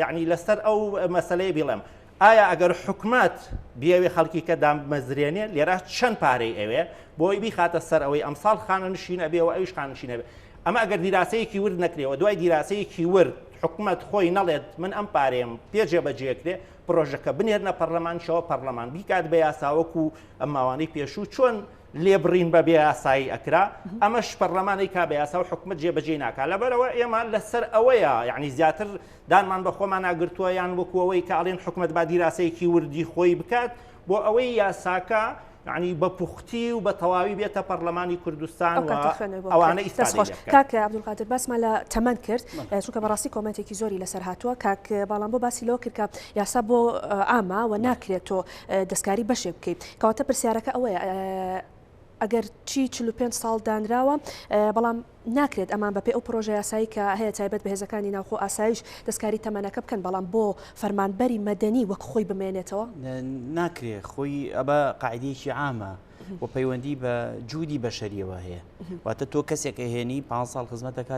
یعنی لەسەر ئەو مەسلەیە بیڵێم ئایا ئەگەر حکومت بیەوێ خەڵکی کە دامەزرێنێ لێرە چەند پارەی ئەوێ بۆی بیخاتە سەر ئەوەی ئەمساڵ خانەنشین ئەبێ و ئەویش خانەنشین ئەبێ ئەمە ئەگەر دیراسەیەکی ورد نەکرێەوە دوای دیراسەیەکی ورد حکومت خۆی نەڵێت من ئەم پارەیەم پێ جێبەجێکرێ پرۆژەکە بنێرنە پەرلەمانشەوە پەرلەمان بیکات بە یاسا وەکو ئەم ماوانەی پێشوو چۆن لێبڕین بە بێ یاسایی ئەکرا ئەمەش پەرلەمانی کا بە یاسا و حکومت جێبەجێ ناکا لەبەرەوە ئێمە لەسەر ئەوەیە یعنی زیاتر دانمان بە خۆمانا گرتووە یان وەکو ئەوەی کە ئەڵێن حکومت با دیراسەیەکی وردی خۆی بکات بۆ ئەوەی یاساکە یعنی بە پوختی و بە تەواوی بێتە پەرلەمانی کوردستان ئەو و کاتە خوێنەوەی بۆ ئەوانە بکرێت. ئیسفادەی دەست خۆش لێ بکەن. کاک عەبدولقادر باسمان لە تەمەن کرد چونکە بەڕاستی کۆمێنتێکی زۆری لەسەر هاتووە کاک باڵامبۆ باسی لەوە کرد کە یاسا بۆ عامە و ناکرێت تۆ دەستکاری بەشێک بکەیت کەواتە پرسیارەکە ئەوەیە ئەگەر چی 45 ساڵ دانراوە بەڵام ناکرێت ئەمان بەپێی ئەو پرۆژە یاسایی کە هەیە تایبەت بە هێزەکانی ناوخۆ ئاسایش دەستکاری تەمەنەکە بکەن بەڵام بۆ فەرمانبەری مەدەنی وەک خۆی بمێنێتەوە؟ ناکرێ خۆی ئەبە قاعدەیەکی عامە و پەیوەندی بە جودی بەشەریەوە هەیە واتە تۆ کەسێک ئەهێنی پ ساڵ خزمەتەکە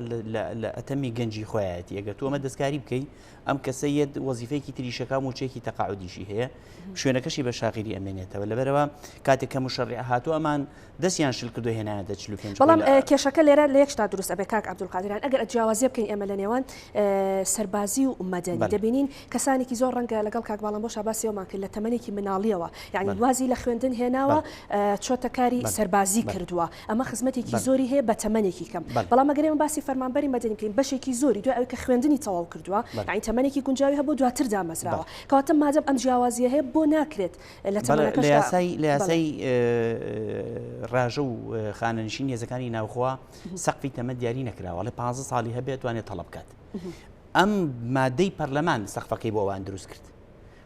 لە ئەتەمی گەنجی خۆیەتی ئەگەر تۆ ئەمە دەستکاری بکەی ئەم کەسە یەت وەزیفەیەکی تریشەکە موچەیەکی تەقاعودیشی هەیە شوێنەکەشی بە شاغیری ئەمێنێتەوە لەبەرەوە کاتێک کە مشەڕی هاتوو ئەمان دەستیان شل کردو هێنایانتە 45 بەڵام کێشەکە لێرە لە یەک شتا دروست ئەبێ کاک عەبدولقادران ئەگەر جیاوازیە بکەین ئێمە لە نێوان سەربازی و مەدەنی دەبینین کەسانێکی زۆر ڕەنگە لەگەڵ کاک باڵام بۆشا باسی ئەومان کرد لە تەمەنێکی مناڵیەوە یعنی وازی لە خوێندن هێناوە چۆتە کاری سەربازی کردووە ئەمە خزمەتێکی زۆری هەیە بە تەمەنێکی کەم بەڵام ئەگەر ئێمە باسی فەرمانبەری مەدەنی بکەین بەشێکی زۆری دوای ئەوەی کە خوێندنی تەواو کردووە یعنی تەمەنێکی گونجاوی هەبوو دواتر دامەزراوە کەواتە مادەم ئەم جیاوازیە هەیە بۆ ناکرێت لە تەمەنەکەشدا لە یاسای لە یاسای ڕاژە و خانەنشین هێزەکانی ناوخۆ سەقفی تەمەن دیاری نەکراوە ئەڵێ 15 ساڵی هەبێت توانێت تەڵەب بکات ئەم مادەی پەرلەمان سەقفەکەی بۆ ئەوان دروست کرد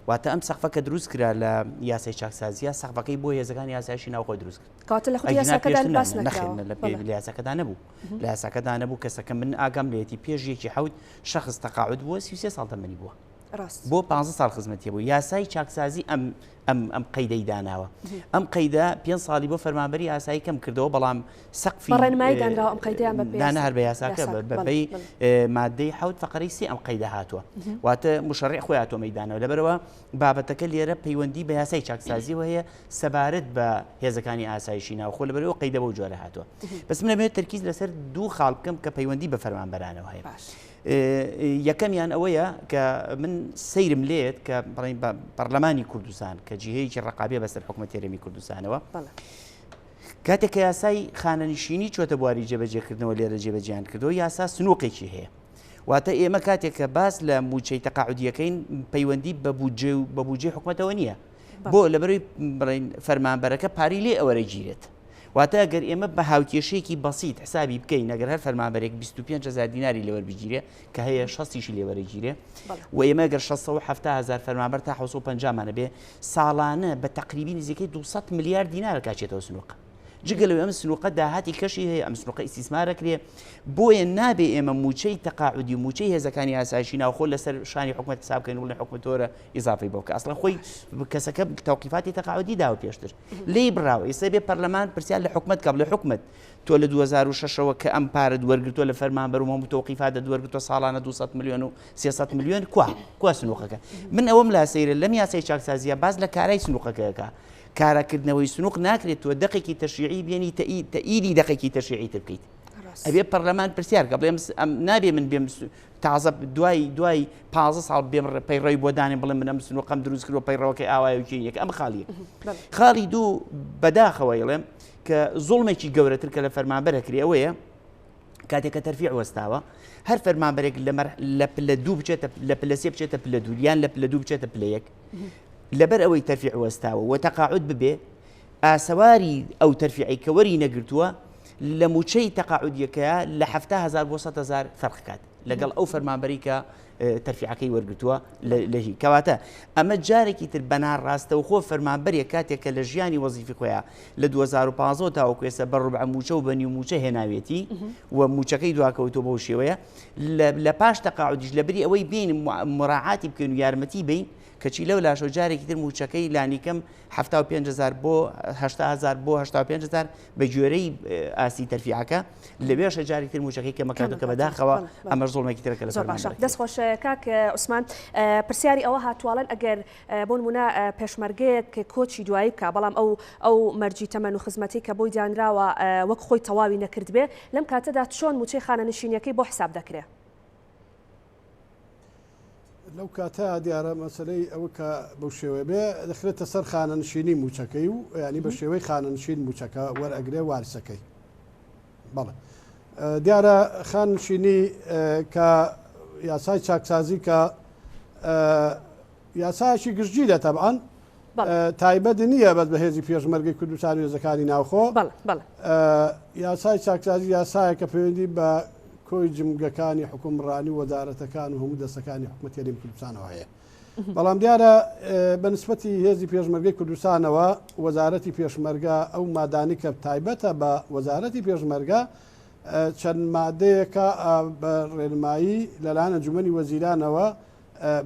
واتە ئەم سەقفە کە دروست کرا لە یاسای چاکسازیە سەقفەکەی بۆ هێزەکانی یاسایشی ناوخۆی دروست کرد کەواتە لە خودی یاساکەدا باس نەکراوە لە یاساکەدا نەبوو لە یاساکەدا نەبوو کەسەکە من ئاگام لێتی پێش یەکی حەوت شخص تەقاعد بووە 33 ساڵ تەمەنی بووە بۆ 15 ساڵ خزمەتی بوو یاسای چاکسازی ئەم ئەم ئەم قەیدەی داناوە ئەم قەیدە پێ ساڵی بۆ فەرمانبەری ئاسایی کەم کردەوە بەڵام سەقفی ڕێنمایی دانراوە ئەم قەیدەیان بە دانا هەر بە یاساکە بەپێی مادەی حەوت فقرەی سێ ئەم قەیدە هاتووە واتە مشەڕی خۆی هاتووە مەیدانەوە لەبەرەوە بابەتەکە لێرە پەیوەندی بە یاسای چاکسازیەوە هەیە سەبارەت بە هێزەکانی ئاسایشی ناوخۆ لەبەرەوە قەیدە بەو جۆرە هاتووە بەس من ئەمەوێت تەرکیز لەسەر دوو خاڵ بکەم کە پەیوەندی بە فەرمانبەرانەوە هەیە. یەکەمیان ئەوەیە کە من سەیرم لێت کە بڵێن بە پەرلەمانی کوردستان کە جیهەیەکی ڕقابیە بەسەر حکوومەت هەرێمی کوردستانەوە کاتێک کە یاسای خانەنشینی چۆتە بواری جێبەجێکردنەوە لێرە جێبەجیان کردەوە یاسا سنووقێکی هەیە واتە ئێمە کاتێک کە باس لە موچەی تەقاعودیەکەین پەیوەندی بە بودجێ و بە بودجەی حکومەتەوە نییە بۆ لەبەروی بڵین فەرمانبەرەکە پاری لێ ئەوەرەگیرێت واتە ئەگەر ئێمە بە هاوکێشەیەکی بەسیت حسابی بکەین ئەگەر هەر فەرمانبەرێک 25 هزار دیناری لێوەربگیرێ کە هەیە شەستیشی لێوەرەگیرێ و ئێمە گەر 670 هزار فەرمانبەر تا 750 مانە بێ ساڵانە بە تەقریبی نزیکەی 200 ملیار دینار کاچێتەوە سنوق. جگە لەوەی ئەم سنوقە داهاتی کەشی هەیە، ئەم سنوقە ئیستیسمار ئەکرێ، بۆیە نابێ ئێمە مووچەی تەقاعودی و مووچەی هێزەکانی ئاسایشی ناوخۆ لەسەر شانی حکومەت حساب بکەین و بڵێن حکومەت وەرە ئیزافەی بۆ بکە. ئەسڵەن خۆی کەسەکە تەوقیفاتی تەقاعودی داوە پێشتر لێی بڕاوە. ئێستا بێ پەرلەمان پرسیار لە حکومەت کە بڵێ حکومەت تۆ لە 2006 ەوە کە ئەم پارەت وەرگرتووە لە فەرمانبەر و هەموو تەوقیفاتت وەرگرتووە ساڵانە 200 ملیۆن و 300 ملیۆن کوا کوا سنوقەکە؟ من ئەوەم لا سەیرە لەم یاسای چاکسازیە باس لە کارای سنوقەکەکە کاراکردنەوەی سنوق ناکرێت تۆ دەقێکی تەشریعی بێنی تەئیدی دەقێکی تەشریعی تر بکەیت. ئەبێ پەرلەمان پرسیار کە بڵێم نابێ من بێم تازە دوای دوای 15 ساڵ بێم پەیڕەوی بۆ دانێ بڵێم من ئەم سنوقەم دروست کردووە پەیڕەوەکەی ئاوایە و کێیەکە ئەم خاڵیە خاڵی دوو بەداخەوە ئەڵێم کە زوڵمێکی گەورەتر کە لە فەرمانبەرە کرێ ئەوەیە کاتێک کە تەرفیع وەستاوە هەر فەرمانبەرێک لە پلە دوو بچێتە لە پلە سێ بچێتە پلە دوو یان لە پلە دوو بچێتە پلە یەک لەبەر ئەوەی تەرفیع وەستاوە و تەقاعد ببێ ئاسەواری ئەو تەرفیعی کە وەری نەگرتووە لە موچەی تەقاعدیەکەیە لە 70 هزار بۆ 100 هزار فەرق کات لەگەڵ ئەو فەرمانبەری کە تەرفیعەکەی وەرگرتووە لە هی کەواتە ئەمە جارێکی تر بەناڕاستەوخۆ فەرمانبەرێک کاتێک کە لە ژیانی وەزیفی خۆیان لە 2015 تاوەکو ئێستا بە ڕبع موچە و بە نیو موچە هێناوێتی و موچەکەی دواکەوتووە بەو شێوەیە لە پاش تەقاعودیش لە بری ئەوەی بین مراعاتی بکەین و یارمەتی بین کەچی لەو لاشەوە جارێکی تر موچەکەی لانیکەم 75 هزار بۆ 80 هزار بۆ 85 هزار بە گوێرەی ئاستی تەرفیعەکە لەوێشە جارێکی تر مووچەکەی کەمەکاتەوە کە بەداخەوە ئەمەش زوڵمێکی ترە کە لە زۆر باشە دەست خۆش کاک عوسمان پرسیاری ئەوە هاتواڵن ئەگەر بۆ نمونە پێشمەرگەیەک کۆچی دوایی بکە بەڵام ئەو ئەو مەرجی تەمەن و خزمەتی کە بۆی دانراوە وەک خۆی تەواوی نەکردبێ لەم کاتەدا چۆن مووچەی خانەنشینیەکەی بۆ حساب دەکرێ؟ لەو کاتە دیارە مەسەلەی ئەوە کە بەو شێوەیە بێ دەخرێتە سەر خانەنشینی مووچەکەی و ینی بە شێوەی خانەنشین مووچەکە وەرئەگرێ وارسەکەی بەڵێ دیارە خانشینی کە یاسای چاکسازی کە یاسایەکی گشتگیرە تەبعەن تایبەت نییە بەس بە هێزی پێشمەرگەی کوردستان و هێزەکانی ناوخۆ یاسای چاکسازی یاسایە کە پەیوەندی بە کۆی جمگەکانی حکومڕانی و وەزارەتەکان و هەموو دەستەکانی حکوومەت هەرێمی کوردستانەوە هەیە بەڵام دیارە بە نسبەتی هێزی پێشمەرگەی کوردستانەوە وەزارەتی پێشمەرگە ئەو مادانی کە تایبەتە بە وەزارەتی پێشمەرگە چەند مادەیەکە بە ڕێنمایی لەلایەن ئەنجومەنی وەزیرانەوە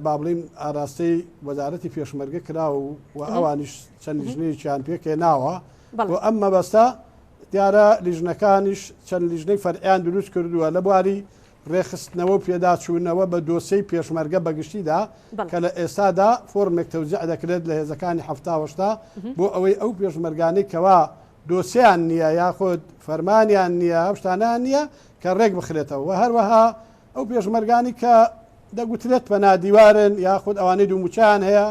با بڵێین ئاراستەی وەزارەتی پێشمەرگە کراوە و ئەوانیش چەند لیژنەیەکیان پێکهێناوە بۆ ئەم مەبەستە دیارە لیژنەکانیش چەند لیژنەی فەرعیان دروست کردووە لە بواری ڕێکخستنەوە و پێداچوونەوە بە دۆسێی پێشمەرگە بەگشتیدا کە لە ئێستادا فۆرمێک تەوزیع دەکرێت لە هێزەکانی 70 بۆ ئەوەی ئەو پێشمەرگانەی کەوا دۆسیان نییە یاخود فەرمانیان نییە ئەو شتانیان نییە کە ڕێک بخرێتەوە و هەروەها ئەو پێشمەرگانی کە دەگوترێت پەنا دیوارن یاخود ئەوانەی دوو مووچەیان هەیە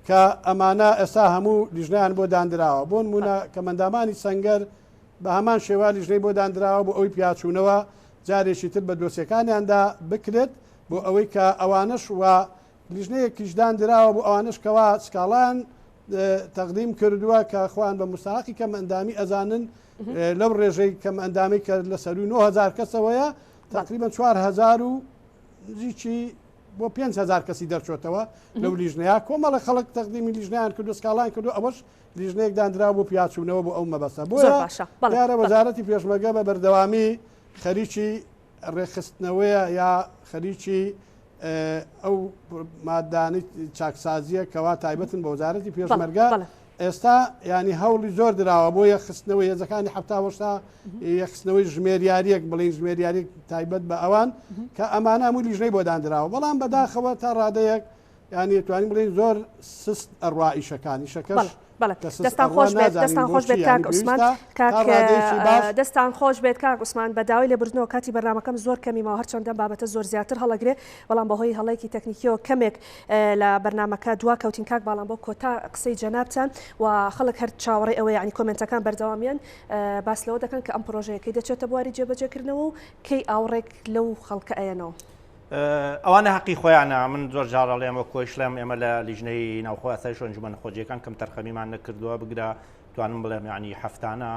کە ئەمانە ئێستا هەموو لیژنەیان بۆ دانراوە بۆ نمونە کە مەندامانی سەنگەر بە هەمان شێوە لیژنەی بۆ دانراوە بۆ ئەوی پیاچوونەوە جارێکی تر بە دۆسیەکانیاندا بکرێت بۆ ئەوەی کە ئەوانەش و لیژنەیەکیش داندراوە بۆ ئەوانەش کەوا سکاڵایان تەقدیم کردووە کە خۆیان بە مستحقی کەم ئەندامی ئەزانن لەو ڕێژەی کەم ئەندامی کە لە سەروی 9000 کەسەوەیە تقریبا 4000 و نزیکی بۆ 5000 کەسی دەرچۆتەوە لەو لیژنەیە کۆمەڵە خەڵک تەقدیمی لیژنیان کردو سکاڵان کردو ئەوەش لیژنەیەک دانرا بۆ پیاچوونەوە بۆ ئەو مەبەستە بۆ دیارە وەزارەتی پێشمەرگە بە بەردەوامی خەریکی ڕێکخستنەوەیە یا خەریکی ئەو مادانەی چاکسازیە کەوا تایبەتن بە وەزارەتی پێشمەرگە ئێستا ینی هەوڵی زۆر دراوە بۆ یەخستنەوەی هێزەکانی هەفتاوەشتا یەخستنەوەی ژمێریاریەک بڵین ژمێریاریک تایبەت بە ئەوان کە ئەمانە هەموو لیژنەی بۆ دانراوە بەڵام بەداخەوە تا ڕادەیەک یانی توانین بڵێین زۆر سست ئەڕوا ئیشەکان ئیشەکەش بەڵێ دەستان خۆش بێت دەستان خۆش بێت کاک عوسمان کاک دەستان خۆش بێت کاک عوسمان بە داوای لێبوردنەوە کاتی بەرنامەکەم زۆر کەمی ماوە هەرچەندە بابەتە زۆر زیاتر هەڵەگرێ بەڵام بەهۆی هەڵەیەکی تەکنیکیەوە کەمێک لە بەرنامەکە دوا کەوتین کاک باڵام بۆ کۆتا قسەی جەنابتان و خەڵک هەر چاوەڕێی ئەوە یعنی کۆمنتەکان بەردەوامیان باس لەوە دەکەن کە ئەم پرۆژەیەکەی دەچێتە بواری جێبەجێکردنەوە و کەی ئاوڕێک لەو خەڵکە ئەیەنەوە. ئەوانە هەقی خۆیانە من زۆر جار ئەڵێم وەک کۆیشڵێم ئێمە لە لیژنەی ناوخۆ ئاسایش و ئەنجومەنە خۆجێیەکان کەم تەرخەمیمان نەکردووە بگرە توانم بڵێم یعنی هەفتانە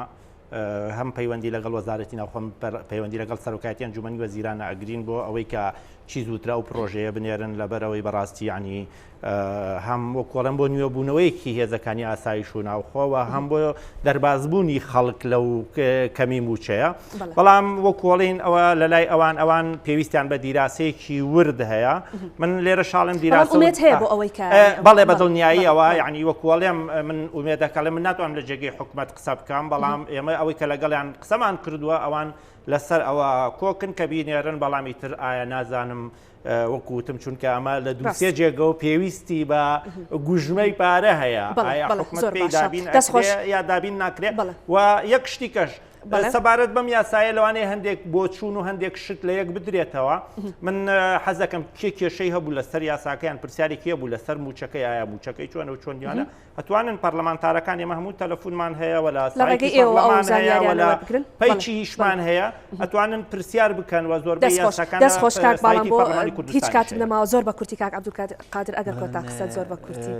هەم پەیوەندی لەگەڵ وەزارەتی ناوخۆم پەیوەندی لەگەڵ سەرۆکایەتی ئەنجومەنی وەزیرانە ئەگرین بۆ ئەوەی کە چی زووتر ئەو پرۆژەیە بنێرن لەبەرئەوەی بەڕاستی یەعنی هەم وەکۆڵم بۆ نوێبوونەوەیەکی هێزەکانی ئاسایش و ناوخۆوە هەم بۆ دەربازبوونی خەڵک لەو کەمی مووچەیە بەڵام وەکۆڵین ئەوە لە لای ئەوان ئەوان پێویستیان بە دیراسەیەکی ورد هەیە من لێرە شاڵم دیراسەمێت هەیە بۆ ئەوەی کە بەڵێ بە دڵنیاییەوە یعنی وەکۆڵێم من ئومێدەکەڵێ من ناتوانم لە جێگەی حکومت قسە بکەم بەڵام ئێمە ئەوەی کە لەگەڵیان قسەمان کردووە ئەوان لەسەر ئەوە کۆکن کە بینێرن بەڵام ئیتر ئایا نازانم وەکو وتم چونکە ئەمە لە دووسێ جێگەوە پێویستی بە گوژمەی پارە هەیە ئایا حکومەت پێی دابین یا دابین ناکرێت و یەک شتی کەش سەبارەت بەم یاسایە لەوانەیە هەندێک بۆچوون و هەندێک شت لە یەک بدرێتەوە من حەزەکەم کێ کێشەی هەبوو لەسەر یاساکەیان پرسیارێکی هەبوو لەسەر موچەکەی ئایا موچەکەی چۆنە و چۆن دیوانە ئەتوانن پەرلەمانتارەکان ئێمە هەموو تەلەفونمان هەیە وە لە ڕێگەی ئێوە ئەو زانیاریانە وەربگرن پەیچی هیشمان هەیە ئەتوانن پرسیار بکەن وە زۆربەی یاساکان دەست خۆش کاک باڵام بۆ هیچ کاتم نەماوە زۆر بە کورتی کاک عەبدولقادر ئەگەر کۆتا قسەت زۆر بە کورتی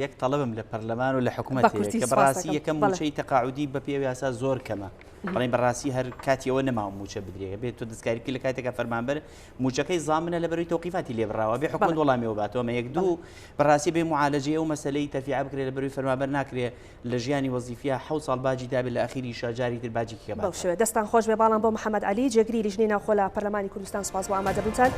یەک تەڵەبم لە پەرلەمان و لە حکومەت هەیە کە بەڕاستی یەکەم مووچەی تەقاعودی بە پێی یاسا زۆر کەمە بەڵێن بەڕاستی هەر کاتی ئەوە نەماوە مووچە بدرێ بێت تۆ دەستکاری بکەی لە کاتێکا فەرمانبەر مووچەکەی زامنە لەبەرەی تەوقیفاتی لێ بڕاوە بێ حکومەت وەڵامی ئەوە باتەوە ئەمە یەک دوو بەڕاستی بێ معالەجەی ئەو مەسەلەی تەرفیعە بکرێ لەبەرەی فەرمانبەر ناکرێ لە ژیانی وەزیفیا حەوت ساڵ باجی دابێ لە ئەخیریشا جاری تر باجی کێ بەو شێوەیە دەستان خۆش بێ باڵام بۆ محەمەد عەلی جێگری لیژنەی ناوخۆ لە پەرلەمانی کوردستان سوپاس بۆ ئامادەبوونتان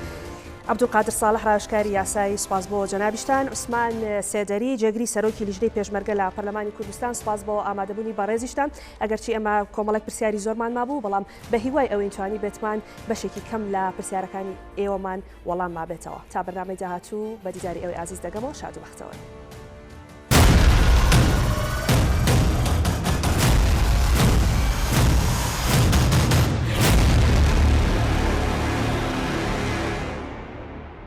عەبدولقادر ساڵح ڕاوێژکاری یاسایی سوپاس بۆ جەنابیشتان عوسمان سێدەری جێگری سەرۆکی لیژنەی پێشمەرگە لە پەرلەمانی کوردستان سوپاس بۆ ئامادەبوونی بەڕێزیشتان ئەگەرچی ئێمە کۆمەڵێک پرسیاری زۆرمان مابوو بەڵام بە هیوای ئەوەین توانیبێتمان بەشێکی کەم لە پرسیارەکانی ئێوەمان وەڵام مابێتەوە. تا بەرنامەی داهاتوو بە دیداری ئێوەی ئازیز دەگەمەوە شاد و بەختەوەر.